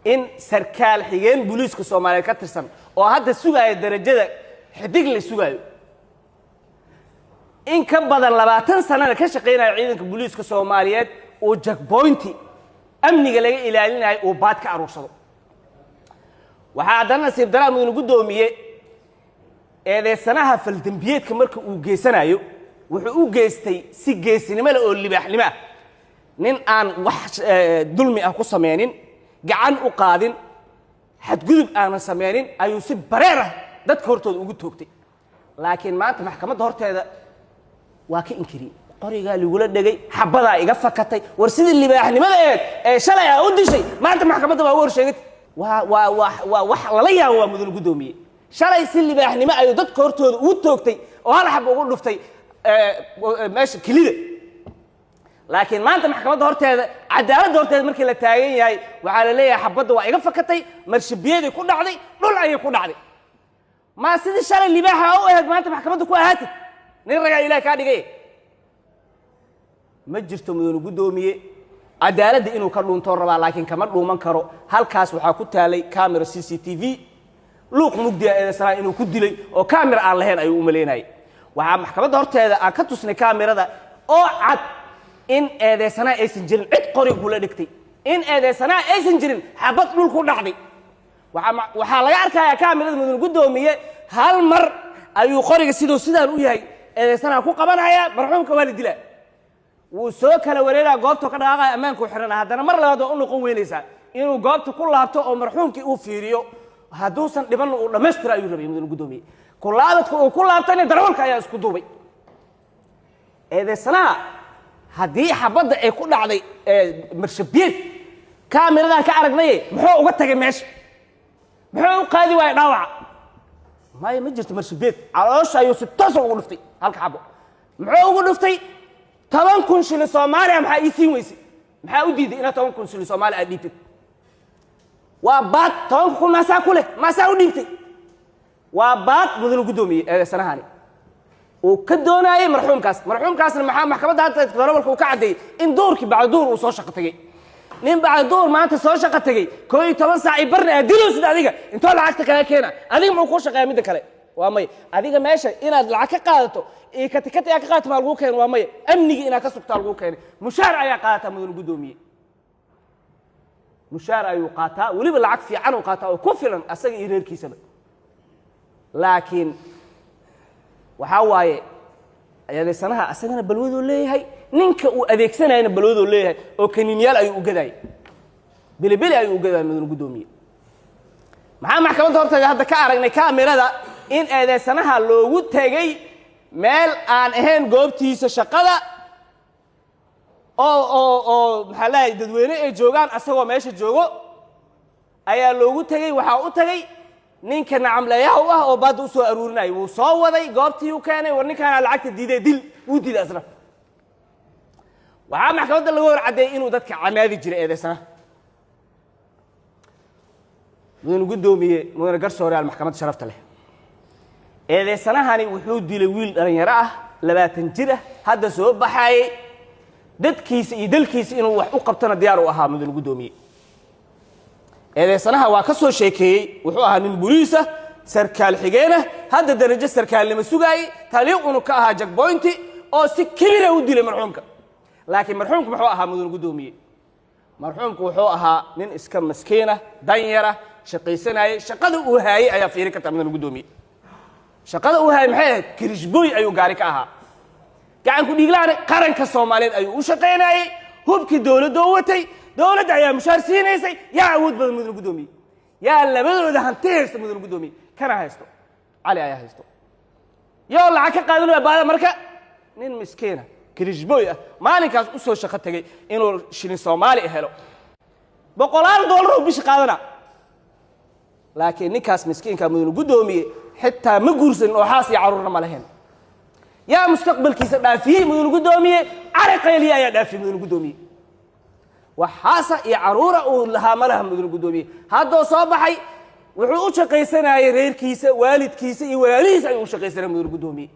in sarkaal xigeen booliiska Soomaaliyeed ka tirsan oo hadda sugaaya darajada xidig la sugaayo, in ka badan 20 sanana ka shaqaynaya ciidanka booliiska Soomaaliyeed, uu checkpointi amniga laga ilaalinayo uu baad ka aruursado. Waxaa haddana nasiib daraa, mudane guddoomiye, eedeysanaha faldembiyeedka marka uu geysanayo wuxuu u geystay si geesinimo leh oo libaaxnimo ah. Nin aan wax dulmi ah ku sameynin, gacan u qaadin, xadgudub aanan sameynin ayuu si bareer ah dadka hortooda ugu toogtay. Laakiin maanta maxkamadda horteeda waa ka inkiriyey: qorigaa lagula dhegay, xabadaa iga fakatay. War sidii libaaxnimada eed ee shalay aa u dishay, maanta maxkamadda waa ugu hor sheegatay. Waa wax lala yaabo waa, mudane guddoomiye. Shalay si libaaxnimo ayuu dadka hortooda ugu toogtay oo hal xab ugu dhuftay meesha kelida, laakiin maanta maxkamadda horteeda, cadaaladda horteeda markii la taagan yahay, waxaa la leeyahay xabadda waa iga fakatay, marshabiyaday ku dhacday, dhul ayay ku dhacday. Maa sidii shalay libaaxa u ahayd maanta maxkamadda ku ahaatid? Nin ragaa Ilaah kaa dhigay ma jirto, mudane guddoomiye. Cadaaladda inuu ka dhuuntoo rabaa, laakiin kama dhuuman karo. Halkaas waxaa ku taalay camera CCTV. Luuq mugdiya eedeysanaha inuu ku dilay oo camera aan lahayn ayuu u malaynayay. Waxaa maxkamadda horteeda aan ka tusnay kamerada oo cad in eedeysanaha aysan jirin cid qori kula dhigtay, in eedeysanaha aysan jirin xabad dhul ku dhacday. Waxaa laga arkayaa kamerada, mudane guddoomiye, hal mar ayuu qoriga siduu sidaan u yahay eedeysanaha ku qabanaya. Marxuumka waa la dilaa, wuu soo kala wareegaa, goobta ka dhaqaaqaya, ammaankuu xidhana. Haddana mar labaad waa u noqon weynaysaa inuu goobta ku laabto oo marxuumkii uu fiiriyo, hadduusan dhibanna uu dhammaystira ayuu rabay, mudane guddoomiye. Kulaabadka uu ku laabtayna darawalka ayaa isku duubay. Eedeysanaha haddii xabadda ay ku dhacday marshabiyeed, kaamiradan ka aragnaye, muxuu uga tagay meesha? Muxuu u qaadi waayay dhaawaca? Maya, ma jirto marshabiyeed. Caloosha ayuu si toosa ugu dhuftay halka xabo. Muxuu ugu dhuftay? 10,000 shilin Soomaaliya maxaa ii siin weysay? Maxaa u diiday inaad 10,000 shilin Soomaaliya aad dhiibtid? Waa baad. 10,000 maasaa ku leh? Maasaa u dhiibtay? Waa baad, mudane guddoomiye. Eedeysanahani uu ka doonaayey marxuumkaas. Marxuumkaasna maxaa maxkamadda hadda darawalka uu ka caddeeyey in duurkii bacda duur uu soo shaqo tegey. Nin bacda duur maanta soo shaqo tegey, 11 saac i barna aad dilowsid, adiga intoo lacagta kaga keena? Adiga muxuu kuu shaqeeya? Midda kale Waa maya. Adiga meesha inaad lacag ka qaadato iyo katikati aad ka qaadato maa laguu keenay? Waa maya. Amnigii inaad ka sugtaa laguu keenay. Mushaar ayaa qaadataa, mudane guddoomiye. Mushaar ayuu qaataa, weliba lacag fiican uu qaataa oo ku filan asaga iyo reerkiisaba. Laakiin waxaa waaye, eedaysanaha asagana balwaduu leeyahay, ninka uu adeegsanayana balwaduu leeyahay, oo kaniinyaal ayuu u gadaayay, belibeli ayuu u gadaayay, mudane guddoomiye. Maxaa maxkamadda horteeda hadda ka aragnay kaamirada in eedeysanaha loogu tegey meel aan ahayn goobtiisa shaqada, oo maxaa leeyahay, dadweyne ay joogaan, asagoo meesha joogo ayaa loogu tegey. Waxaa u tegey ninka nacamleeyaha u ah oo baadda u soo aruurinayay. Wuu soo waday, goobtii u keenay. War, ninkaana lacagta diiday, dil. Wuu diiday asna. Waxaa maxkamadda laga hor caddeeyey inuu dadka canaadi jiray eedeysanaha. Mudane guddoomiye, mudane garsooreyaal, maxkamadda sharafta leh, eedeysanahani wuxuu dilay wiil dhalinyaro ah, 20 jir ah, hadda soo baxaayey, dadkiisa iyo dalkiisa inuu wax u qabtona diyaar u ahaa. Mudane guddoomiye, eedeysanaha waa ka soo sheekeeyey. Wuxuu ahaa nin boliisa, sarkaal xigeenah, hadda darajo sarkaalnimo sugaayey, taliyo unu ka ahaa checkpoint-i, oo si kibira u dilay marxuumka. Laakiin marxuumku muxuu ahaa, mudane guddoomiye? Marxuumku wuxuu ahaa nin iska maskiina, danyara, shaqaysanayay. Shaqada uu haayey ayaa fiirin kartaa, mudane guddoomiye. Shaqada uu haayey maxay ahayd? Kirishboy ayuu gaari ka ahaa. Gacanku dhiiglaana qaranka Soomaaliyeed ayuu u shaqaynayey. Hubkii dowladoo watay, dowladda ayaa mushaar siinaysay. Yaa awood badan, mudane guddoomiye? Yaa labadooda hanti haysto, mudane guddoomiye? Kana haysto, Cali ayaa haysto. Yoo lacag ka qaadanaya baada? Marka nin miskiina, kirishboy ah, maalinkaas u soo shaqo tegey inuu shilin Soomaali helo, boqolaal dollar oo bishi qaadana. Laakiin ninkaas miskiinka, mudane guddoomiye, xitaa ma guursanin oo xaas iyo carruurna ma lahayn. Yaa mustaqbalkiisa dhaafiyey, mudane guddoomiye? Cali Qayliye ayaa dhaafiyey, mudane guddoomiye. Waxaasa iyo caruura uu lahaa ma laha, mudane guddoomiye. Haddoo soo baxay, wuxuu u shaqaysanayay reerkiisa, waalidkiisa iyo walaalihiisa ayuu u shaqaysanaya, mudane guddoomiye.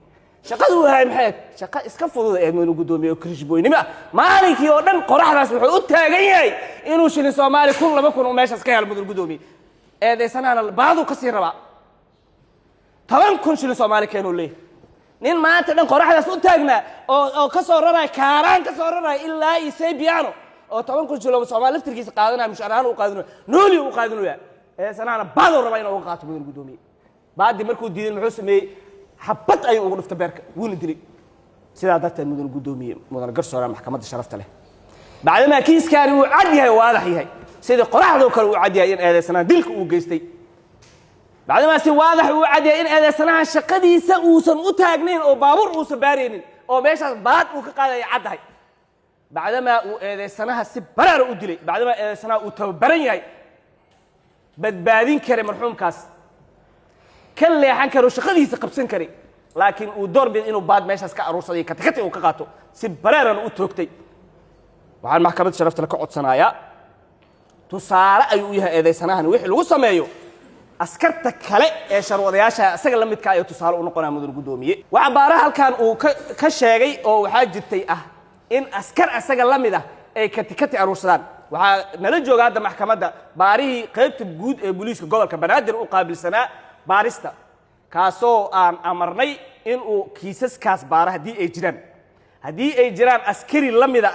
Shaqada uu haay maxay ahayd? Shaqo iska fudud ahayd, mudane guddoomiye, oo kirishboynimo ah. Maalinkii oo dhan qoraxdaas wuxuu u taagan yahay inuu shilin Soomaali 1000, 2000 uu meeshaas ka helo, mudane guddoomiye. Eedaysanahana baaduu ka sii rabaa, 10,000 shilin Soomaali keenuu leeyahay. Nin maanta dhan qoraxdaas u taagnaa oo ka soo raraya Kaaraan, ka soo raraya ilaa iyo Saybiano, oo 10,000 shilin Soomaali laftirkiisa qaadanaya, mushaar ahaan u qaadanaya, nooli u qaadanaya, eedaysanahana baaduu rabaa inuu uga qaato, mudane guddoomiye. Baadi markuu diiday, muxuu sameeyey? Xabad ayuu ugu dhuftay beerka, wuuna dilay. Sidaa darteed, mudane guddoomiye, mudane garsoore, maxkamadda sharafta leh, bacdamaa kiiskaani uu cad yahay, waadax yahay, sidii qoraxdoo kale uu cad yahay in eedaysanahan dilka uu geystay, bacdamaa si waadax uu cad yahay in eedaysanahan shaqadiisa uusan u taagnayn oo baabuur uusan baaraynin oo meeshaas baad uu ka qaadaya caddahay, bacdamaa uu eedaysanaha si baraara u dilay, bacdamaa eedaysanaha uu tababaran yahay, badbaadin karay marxuumkaas, ka leexan karo, shaqadiisa qabsan karay, laakiin uu door bid inuu baad meeshaas ka aruursaday, katikati uu ka qaato, si bareeran u toogtay, waxaan maxkamadda sharaftale ka codsanayaa, tusaale ayuu u yahay eedaysanahan wixii lagu sameeyo askarta kale ee sharwadayaasha isaga la midka ayuu tusaale u noqonaya, mudan guddoomiye. Waxa baaraha halkan uu ka sheegay oo waxaa jirtay ah in askar isaga la mid ah ay katikati aruursadaan. Waxaa nala jooga hadda maxkamadda baarihii qaybta guud ee booliiska gobolka Banaadir u qaabilsanaa baarista, kaasoo aan amarnay inuu kiisaskaas baaro haddii ay jiraan askari la mida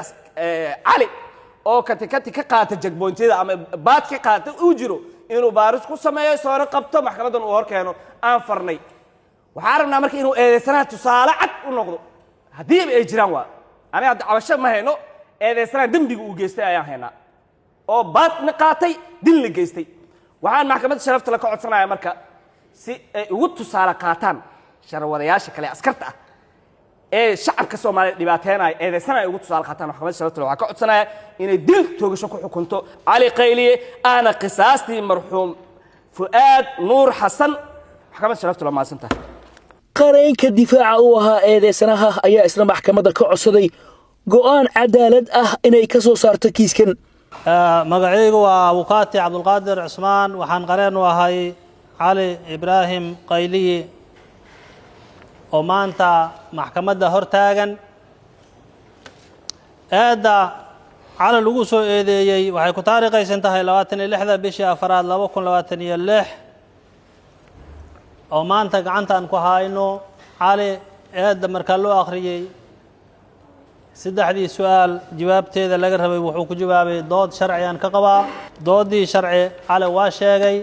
Cali oo katikati ka qaata checkpoint-yada ama baad ka qaata uu jiro, inuu baaris ku sameeyo, soona qabto, maxkamaddan uu hor keeno aan farnay. Waxaan rabnaa marka inuu eedeysanaha tusaale cad u noqdo haddiiba ay jiraan. Waa aniga hadda cabasho ma hayno, eedeysanaha dembiga uu geystay ayaan haynaa, oo baadna qaatay, dilna geystay. Waxaan maxkamadda sharafta le ka codsanaya marka, si ay ugu tusaale qaataan sharwadayaasha kale askarta ah ee shacabka Soomaaliya dhibaateynaya, eedeysanaya, ugu tusaale qaataan, maxkamadda sharafta le waxaan ka codsanaya inay dil toogasho ku xukunto Cali Qayliye, ahna qisaastii marxuum Fu'aad Nuur Xasan. Maxkamadda sharafta le, mahadsan tahay. Qareenka difaaca u ahaa eedeysanaha ayaa isla maxkamadda ka codsaday go'aan cadaalad ah inay ka soo saarto kiiskan. Magacaygu waa abukaati Cabdulqaadir Cusmaan. Waxaan qareen u ahay Cali Ibraahim Qayliye oo maanta maxkamadda hor taagan. Eedda Cali lagu soo eedeeyey waxay ku taariikhaysan tahay 26-da bishii afaraad 2026. Oo maanta gacantaan ku hayno Cali eedda markaa loo akhriyey, saddexdii su-aal jawaabteeda laga rabay wuxuu ku jawaabay dood sharci aan ka qabaa. Doodii sharci Cali waa sheegay.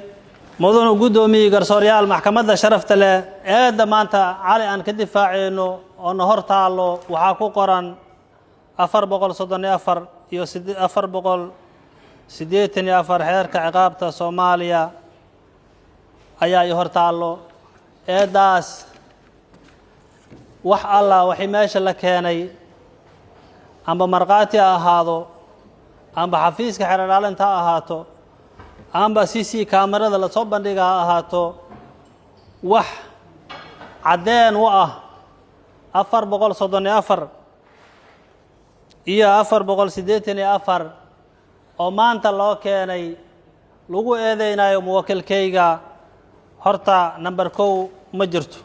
Mudanu guddoomiyey, garsooryaal maxkamadda sharafta leh, eedda maanta Cali aan ka difaaceyno oo na hor taallo waxaa ku qoran 434 iyo 484 xeerka ciqaabta Soomaaliya ayaa i hor taallo. Eeddaas wax allah waxay meesha la keenay, amba markhaati ha ahaado, amba xafiiska xeerdhaalinta ha ahaato, amba CC kaamarada lasoo bandhiga ha ahaato, wax caddeen u ah 434 iyo 484 oo maanta loo keenay lagu eedeynayo muwakilkayga horta number 1 ma jirto,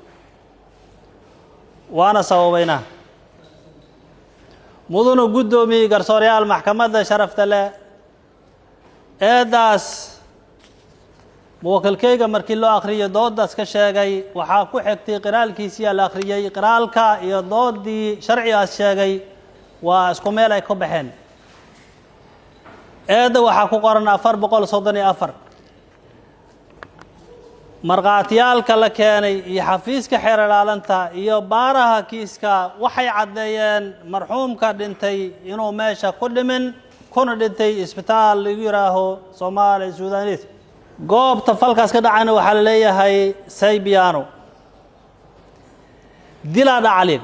waana sababaynaa. Mudanu guddoomiyey, garsooryaal maxkamadda sharafta leh, eeddaas muwakilkayga markii loo akhriyay dooddaas ka sheegay, waxaa ku xigtay qiraalkiisiyaa la akhriyey. Qiraalka iyo doodii sharcigaas sheegay waa isku meel ay ka baxeen. Eedda waxaa ku qoran 434. Markhaatiyaalka la keenay iyo xafiiska xeer ilaalinta iyo baaraha kiiska waxay caddeeyeen marxuumka dhintay inuu meesha ku dhimin, kuna dhintay isbitaal lagu yidhaaho Soomaali Sudanis. Goobta falkaas ka dhacayna waxaa la leeyahay Saybiano. Dilaa dhacalin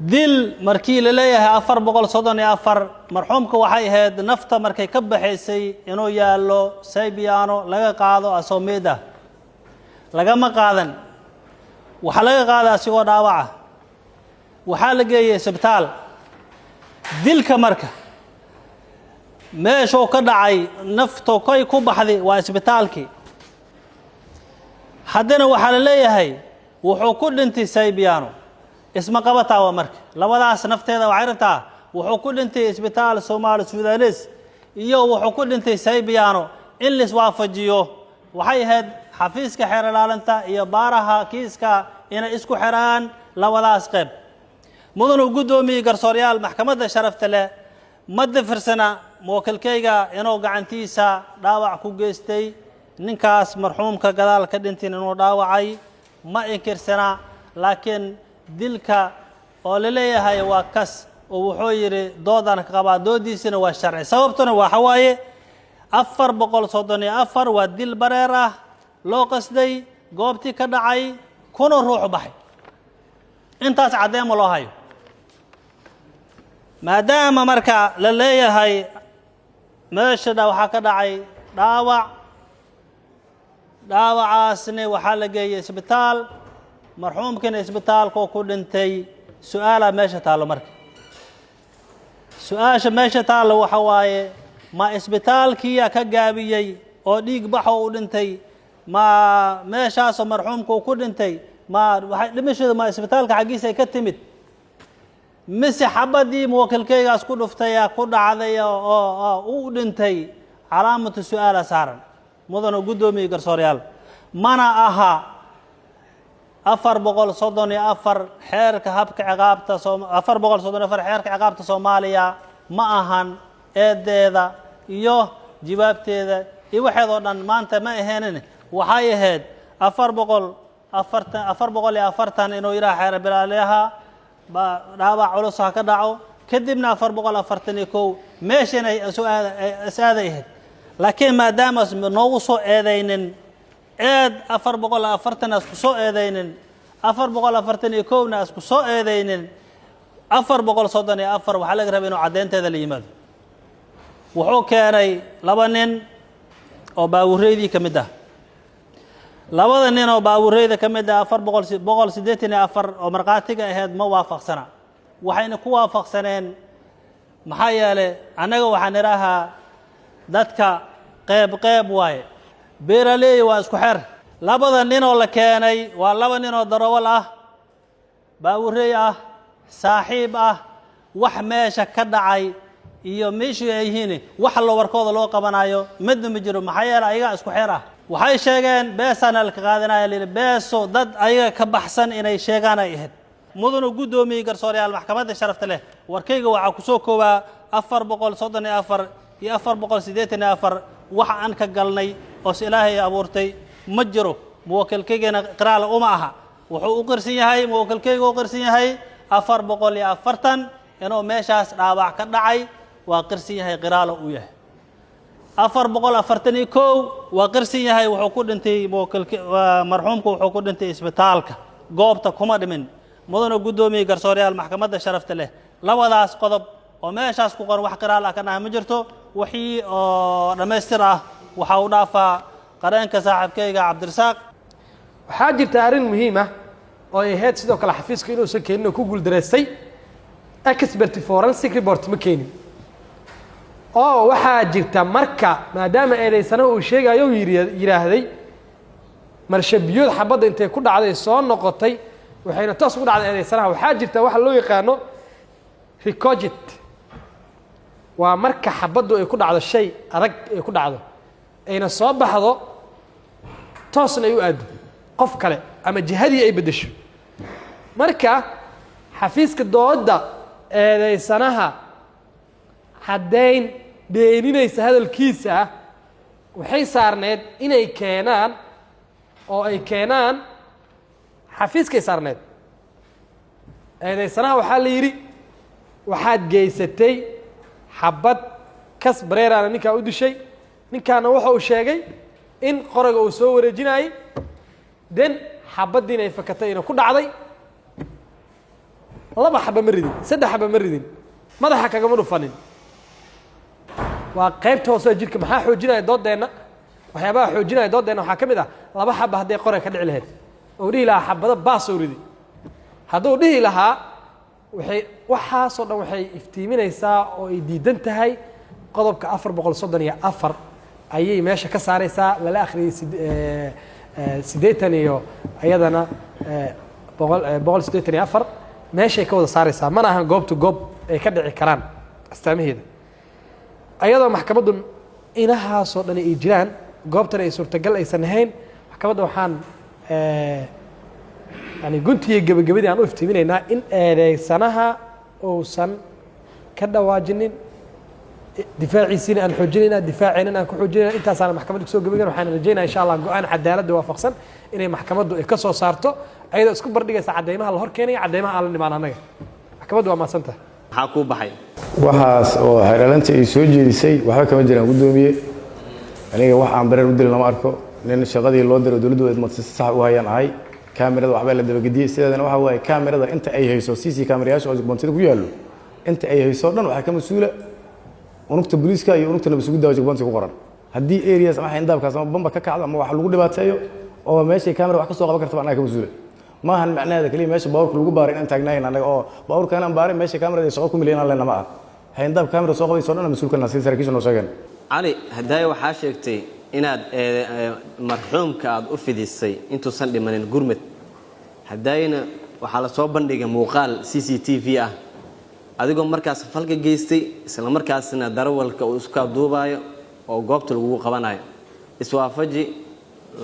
dil markii la leeyahay 434, marxuumka waxay ahayd nafta markay ka baxaysay inuu yaallo Saybiano, laga qaado asoo meed ah. Lagama qaadan, waxaa laga qaada asigoo dhaawaca, waxaa la geeyey isbitaal. Dilka marka meeshuu ka dhacay, nafto kay ku baxday, waa isbitaalkii. Haddana waxaa la leeyahay wuxuu ku dhintay Saybiano. Isma qabataa? Waa marka labadaas nafteeda waxay rabtaa wuxuu ku dhintay isbitaal Soomaali Sudanes iyo wuxuu ku dhintay Saybiano in laiswaafajiyo. Waxay ahayd xafiiska xeer ilaalinta iyo baaraha kiiska inay isku xiraan labadaas qayb. Mudanu guddoomiyey, garsooryaal maxkamadda sharafta leh, ma difirsana muwakilkayga inuu gacantiisa dhaawac ku geystay ninkaas marxuumka gadaal ka dhintin, inuu dhaawacay ma inkirsana, laakiin dilka oo la leeyahay waa kas oo wuxuu yidhi doodaan ka qabaa, doodiisina waa sharci. Sababtuna waxa waaye 434 waa dil bareer ah, loo qasday, goobtii ka dhacay, kuna ruuxu baxay. Intaas caddeema loo hayo. Maadaama marka la leeyahay meesha waxaa ka dhacay dhaawac, dhaawacaasna waxaa la geeyey isbitaal, marxuumkiina isbitaalkoo ku dhintay, su-aalaa meesha taallo. Marka su-aasha meesha taallo waxa waaye: ma isbitaalkiiyaa ka gaabiyey oo dhiig baxoo u dhintay? Ma meeshaasoo marxuumka uu ku dhintay, ma waxay dhimashadu ma isbitaalka xaggiisa ay ka timid, mise xabadii muwakilkaygaas ku dhuftaya ku dhacday oo u dhintay? Calaamatu su-aala saaran, mudano guddoomiye, garsooryaal. Mana aha 434 xeerka habka ciqaabta, 434 xeerka ciqaabta Soomaaliya ma ahan. Eedeeda iyo jawaabteeda iyo waxeedoo dhan maanta ma aheenin. Waxay ahayd 440, 440 inuu yidhaha xeer bilaaliyaha dhaawac culus ha ka dhaco, kadibna 441 meeshan ay is aaday ahayd. Laakiin maadaama noogu soo eedaynin eed 440 asku soo eedaynin, 441na asku soo eedaynin, 434 waxaa laga rabay inuu caddeynteeda la yimaado. Wuxuu keenay laba nin oo baabureydii ka mid ah. Labada nin oo baabuureyda ka mid ah afar boqol 184 oo markhaatiga ahayd ma waafaqsana. Waxayna ku waafaqsaneen, maxaa yeelay annaga waxaan idhaahaa dadka qeyb qeyb waaye, beeraleey waa isku xer. Labada nin oo la keenay waa laba nin oo darowal ah, baabuurey ah, saaxiib ah. Wax meesha ka dhacay iyo meeshii ay yihiin, wax allo warkooda loo qabanayo midna ma jiro, maxaa yeeley ayagaa isku xer ah. Waxay sheegeen beesaana laka qaadanaya layidhi, beeso dad ayaga ka baxsan inay sheegaan ay ahayd. Mudanu guddoomiyey, garsoorayaal maxkamadda sharafta leh, warkayga waxaa ku soo koobaa 434 iyo 484. Wax aan ka galnay oos Ilaahay abuurtay ma jiro. Muwakilkaygana qiraal uma aha. Wuxuu u qirsan yahay, muwakilkayga u qirsan yahay 440 inuu meeshaas dhaawac ka dhacay, waa qirsan yahay, qiraalo uu yahay. 441 waa qirsan yahay. Wuxuu ku dhintay muwakilka, marxuumku wuxuu ku dhintay isbitaalka, goobta kuma dhimin. Mudana guddoomiyey, garsoorayaal maxkamadda sharafta leh, labadaas qodob oo meeshaas ku qoran wax qiraal ah ka nahay ma jirto. Wixii oo dhammaystir ah waxaa u dhaafaa qareenka saaxiibkayga Cabdirasaaq. Waxaa jirta arrin muhiim ah oo ay ahayd sidoo kale xafiiska inuusan keenin oo ku guuldareystay. Expert forensic report ma keenin. Oo waxaa jirta marka maadaama eedeysanaha uu sheegayo uu yidhaahday marshabiyood xabadda intay ku dhacday soo noqotay, waxayna toos ugu dhacday eedeysanaha. Waxaa jirta waxa loo yaqaano ricochet, waa marka xabaddu ay ku dhacdo shay adag, ay ku dhacdo, ayna soo baxdo, toosna ay u aaddo qof kale ama jihadii ay beddesho. Marka xafiiska doodda eedeysanaha caddayn beeninaysa hadalkiisa ah waxay saarneed inay keenaan oo ay keenaan xafiiskay saarneed. Eedeysanaha waxaa la yidhi waxaad geysatay xabad kas bareeraana ninkaa u dishay. Ninkaana waxa uu sheegay in qoraga uu soo wareejinayey, den xabaddiina ay fakatay ina ku dhacday. Laba xaba ma ridin, saddex xaba ma ridin, madaxa kagama dhufanin, waa qaybta hoose jirka. Maxaa xoojinaya doodeenna? Waxyaabaha xoojinaya doodeenna waxaa ka mid ah laba xaba hadday qorega ka dhici lahayd oo dhihi lahaa xabado baasoo ridi, hadduu dhihi lahaa, waxay waxaasoo dhan waxay iftiiminaysaa oo ay diidan tahay qodobka 434 ayay meesha ka saaraysaa, lala akhriyey 80 iyo iyadana boqol 184 meeshay ka wada saaraysaa. Mana ahan goobtu goob ay ka dhici karaan astaamaheeda. Ayadoo maxkamaddu inahaasoo dhan ay jiraan, goobtana ay suurtagal aysan ahayn, maxkamadda waxaan yani guntiiyo gebagabadii aan u iftiiminaynaa in eedeysanaha uusan ka dhawaajinin, difaaciisiina aan xoojinayna, difaaceenana aan ku xoojinayna. Intaasaana maxkamadda kusoo gebagayn. Waxaan rajaynaya insha Allah go-aan cadaaladda waafaqsan inay maxkamaddu ay ka soo saarto, ayadoo isku bardhigaysa caddeymaha la hor keenaya, caddeymaha aan la nimaan annaga. Maxkamaddu waa mahadsantahay. Maxaa kuu baxay? Waxaas oo xeeralanta ay soo jeedisay waxba kama jiraan, guddoomiye. Aniga wax aan bareer u dilin lama arko. Nin shaqadii loo diray dowladdu idmatay si sax u hayaan ahay. Kaamirada waxbaa la dabagediyey. Sideedana waxa waaye kaamirada inta ay hayso, CC kaamirayaasha oo checkpointida ku yaallo inta ay hayso dhan, waxaa ka mas-uula unugta booliiska iyo unugta nabad sugidda oo checkpointiga ku qoran. Haddii areas ama xayndaabkaas ama bamba ka kacdo ama wax lagu dhibaateeyo oo meeshay kaamira wax ka soo qaban kartaba, annaga ka mas-uula. Maahan macnaheeda keliya meesha baabuurka lagu baaray inaan taagnayn annaga oo baabuurka inaan baaray meesha kaamirada shaqo ku milyan aan leenna ma ah. Xayndaab kaamira soo qabayso dhan mas-uulka sida saraakiisha noo sheegeen. Cali, hadaaye waxaa sheegtay inaad marxuumka aad u fidisay intuusan dhimanin gurmad. Hadaayena waxaa la soo bandhigay muuqaal CCTV ah adigoo markaas falka geystay, isla markaasna darawalka uu iskaa duubaayo oo goobta lagugu qabanayo. Iswaafaji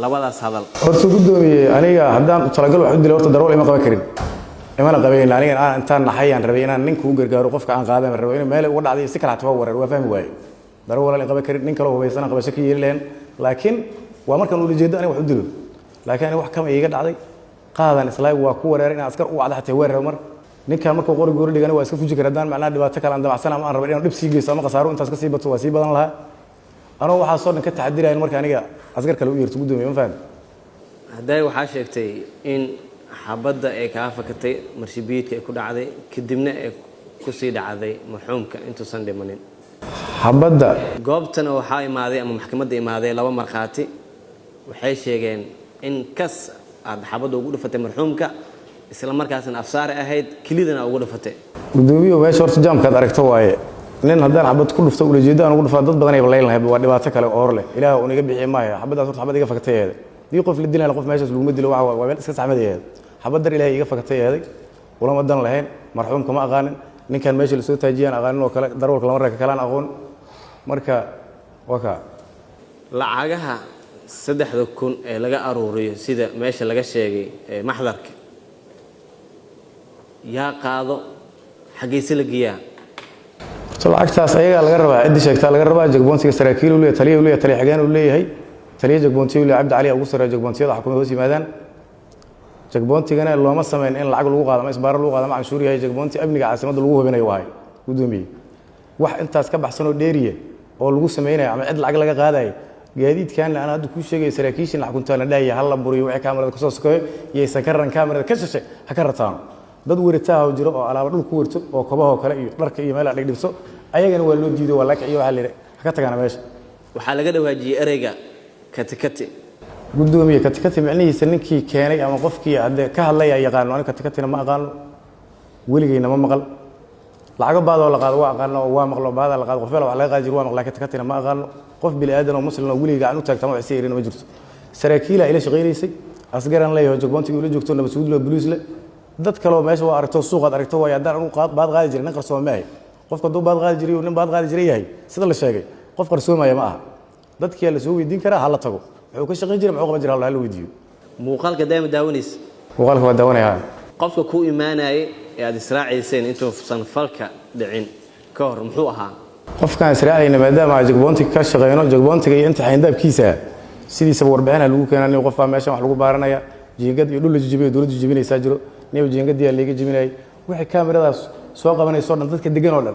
labadaas hadal. Horta guddoomiye, aniga haddaan talagal wax u dilay, horta darawal ima qaban karin, imana qabayn. Aniga aan intaan naxay aan rabay inaan ninka u gargaaro, qofka aan qaadan rabo inuu meel uga dhacday si kale xataa waa wareer, waa fahmi waaye. Darawal aan qaban karin, nin kaloo hubaysan qabasho ka yeeli lahayn, laakiin waa markaan ula jeedo aniga wax u dilo. Laakiin aniga wax kama iiga dhacday qaadan islaag waa ku wareeray inaan askar u wacda xataa weerar. Mar ninkaan markuu qori goori dhigana waa iska fuji kara. Haddaan macnaha dhibaato kale aan dabacsan ama aan rabay inaan dhib sii geysto ama khasaaro intaas ka sii bato, waa sii badan lahaa. Anoo waxaasoo dhan ka taxadirayan marka aniga askar kale u yeerto, guddoomiye, ma fahamti? Hadaaye waxaa sheegtay in xabadda ay kaa fakatay, marshibiidka ay ku dhacday, kadibna ay kusii dhacday marxuumka intuusan dhimanin. Xabadda Goobtana waxaa imaaday ama maxkamadda imaaday laba markhaati. Waxay sheegeen in kas aad xabadda ugu dhufatay marxuumka, isla markaasna afsaare ahayd, kelidana ugu dhufatay. Guddoomiye, meesha horta jaamkaad aragto waaye. Nin haddaan xabad ku dhufto ulajeeddo aan ugu dhufaa, dad badan ay layn lahayd. Waa dhibaato kale oo hor leh, Ilaah uun iga bixiye maayo. Xabaddaas horta xabad iga fakatay eeday. Dii qof la dilayna qof meeshaas laguma dilo, waxa waa meel iska saxmad eeday. Xabad dar Ilaahay iga fakatay eeday, ulama dan lahayn. Marxuumka ma aqaanin, ninkan meesha lasoo taajiyaan aqaanin oo kale, darwalka lama reeka kalaan aqoon. Marka waa kaa. Lacagaha 3000 ee laga aruuriyo sida meesha laga sheegay ee maxdarka, yaa qaado, xaggeyse la geeyaa? Horta lacagtaas ayagaa laga rabaa, ciddii sheegtaa laga rabaa. Checkpointiga saraakiil uu leeyahay, taliya uu leeyahay, taliya xigeen uu leeyahay, taliya checkpointiya uu leeyahay. Cabdi Cali ugu sarreeya checkpointiyada xukuumada hoos yimaadaan. Checkpointigana looma sameyn in lacag lagu qaado ama isbaaro lagu qaado ama canshuur yahay. Checkpointi amniga caasimadda lagu hubinayo wahay, guddoomiye. Wax intaas ka baxsan oo dheeriya oo lagu sameynayo ama cid lacag laga qaadayo gaadiidkan aan hadda kuu sheegaya, saraakiishin xukuntaa la dhahaya hal la buriyo, wixii kaamirada kasoo sokeeyo yaysan ka raran, kaamirada ka shishe ha ka rataano. Dad weritaha jiro oo alaaba dhul ku werto oo kobahoo kale iyo dharka iyo meel dhigdhigso, ayagana waa loo diido, waa laga kiciyo, waxaa la yidhi ha ka tagaana meesha. Waxaa laga dhawaajiyey ereyga katikati. Guddoomiye, katikati micnihiisa ninkii keenay ama qofkii haddee ka hadlaya yaqaano. Aniga katikatina ma aqaano, weligeyna ma maqal. Lacago baadoo la qaado waa aqaano oo waa maqlo, baadaa la qaado, qof wax laga qaadi jiro waa maqlaa. Katikatina ma aqaano. Qof bini aadan oo muslim oo weligey gacan u taagta ama wax isa yerina ma jirto. Saraakiilaa ila shaqaynaysay, asgaran leeyahay checkpointiga ila joogto, nabad sugid loo, boliis le, dad kaloo meesha waa aragto, suuqaad aragto. Waayo, haddaan anugu baad qaadi jiray, nin qarsooma ma ahay. Qofka hadduu baad qaadi jiray, nin baad qaadi jiray yahay sida la sheegay, qof qarsoomaya ma aha. Dadkiyaa la soo weydiin karaa, ha la tago muxuu ka shaqayn jiray, muxuu qaban jiray, hala weydiiyo. Muuqaalka daama daawanaysa? Muuqaalka waa daawanaya. Qofka ku imaanayay ee aad israacayseen intuusan falka dhicin ka hor muxuu ahaa? Qofkaan israacayna, maadaama aan checkpointiga ka shaqeyno, checkpointiga iyo inta xayndaabkiisa sidiisaba warbixina lagu keenaa. Nin qofaa meeshan wax lagu baaranaya, jiingad iyo dhul la jijibiyo, dowladdu jijibinaysaa jiro. Nin jiingadiyaa layga jibinayay, wixii kaamiradaas soo qabanayso dhan, dadka degan oo dhan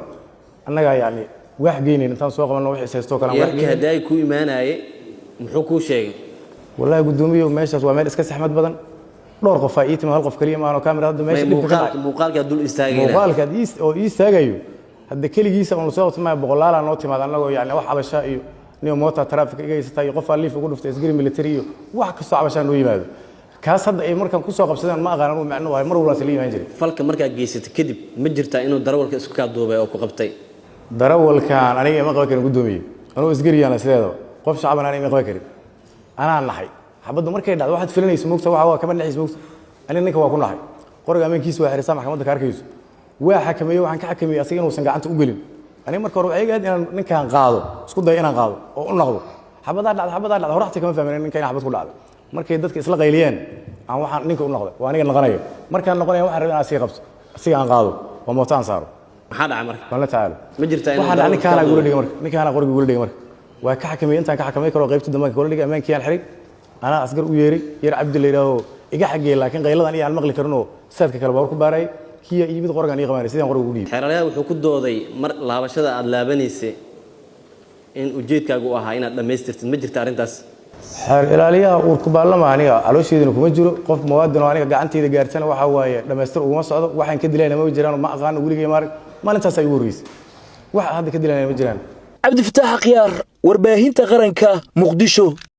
annagaa yacni wax geynayn intaan soo qabanno, wixii is haysto kale aan wax Yarkii geynayn. Haddaay ku imaanayay muxuu kuu sheegay? Wallaahi guddoomiyo, meeshaas waa meel iska saxmad badan. Dhowr qofaa ii timi, hal qof keliya maahan oo kaamira hadda meesha dhibka ka dhacay. Muuqaalkaa dul istaagayna. Muuqaalka oo ii istaagayo hadda keligiisa oon lasoo qabto maayo, boqolaalaa noo timaad annagoo yani wax cabasha iyo nin moota traffic iga haysata iyo qofaa liif ugu dhuftay askari military iyo wax kastoo cabashaa noo yimaado. Kaas hadda ay markaan kusoo qabsadeen ma aqaan anugu macno wahay, mar walbaas la imaan jiray. Falka markaa geysatay kadib, ma jirtaa inuu darawalka isku kaa duubay oo ku qabtay? Darawalkan aniga ima qaban karin, guddoomiye. Anugu askariyana sideedaba, qof shacaban aniga ima qaban karin. Anaa naxay xabaddu markay dhacdo. Waxaad filanaysa moogta, waxa waa kama dhexaysa moogta. Aniga ninka waa ku naxay. Qoriga ammaankiisa waa xirisaa, maxkamadda ka arkayso. Waa xakameeyey, waxaan ka xakameeyey asaga inuusan gacanta u gelin. Aniga marka hore waxay iga ahayd inaan ninkan qaado, isku dayo inaan qaado oo u naqdo. Xabadaa dhacda, xabadaa dhacda, horaxti kama fahmin ninka in xabad ku dhacday. Markay dadka isla qayliyeen aan waxaan ninka u noqday, waa aniga noqonayo. Markaan noqonaya waxaan rabay inaan asiga qabto, asiga aan qaado oo mooto aan saaro. Maxaa dhacay marka? Waan la tacaalo. Ma jirtaa inuu Waxaa dhacay darawalka ninkaanaa kaa gula duubay? dhigay marka, ninkaanaa qoriga gula dhigay. Marka waa ka xakameeyey intaan ka xakamay karo. Qaybta dambe kula dhigay, ammaankii aan xiray, anaa asgar u yeeray, yar Cabdi la yidhaaho iga xageey, laakiin qayladan iyo aan maqli karin oo saadka kale baabuur ku baarayay kiya iyo mid qorigan ii qabanay, sidaan qoriga ugu dhiibay. Xeeralyaha wuxuu ku dooday mar laabashada aad laabanaysay in ujeedkaagu u ahaa inaad dhammaystirtid. Ma jirta arrintaas? Xeer ilaaliyaha uur ku baallama, aniga caloosheedina kuma jiro. Qof muwaadin oo aniga gacanteyda gaartana waxaa waaye dhammaystir uguma socdo. Waxaan ka dilayna ma jiraan, ma aqaano weligay maarag. Maalintaas ay ugu horreysay, wax hadda ka dilayna ma jiraan. Cabdifataax Akhyaar, Warbaahinta Qaranka, Muqdisho.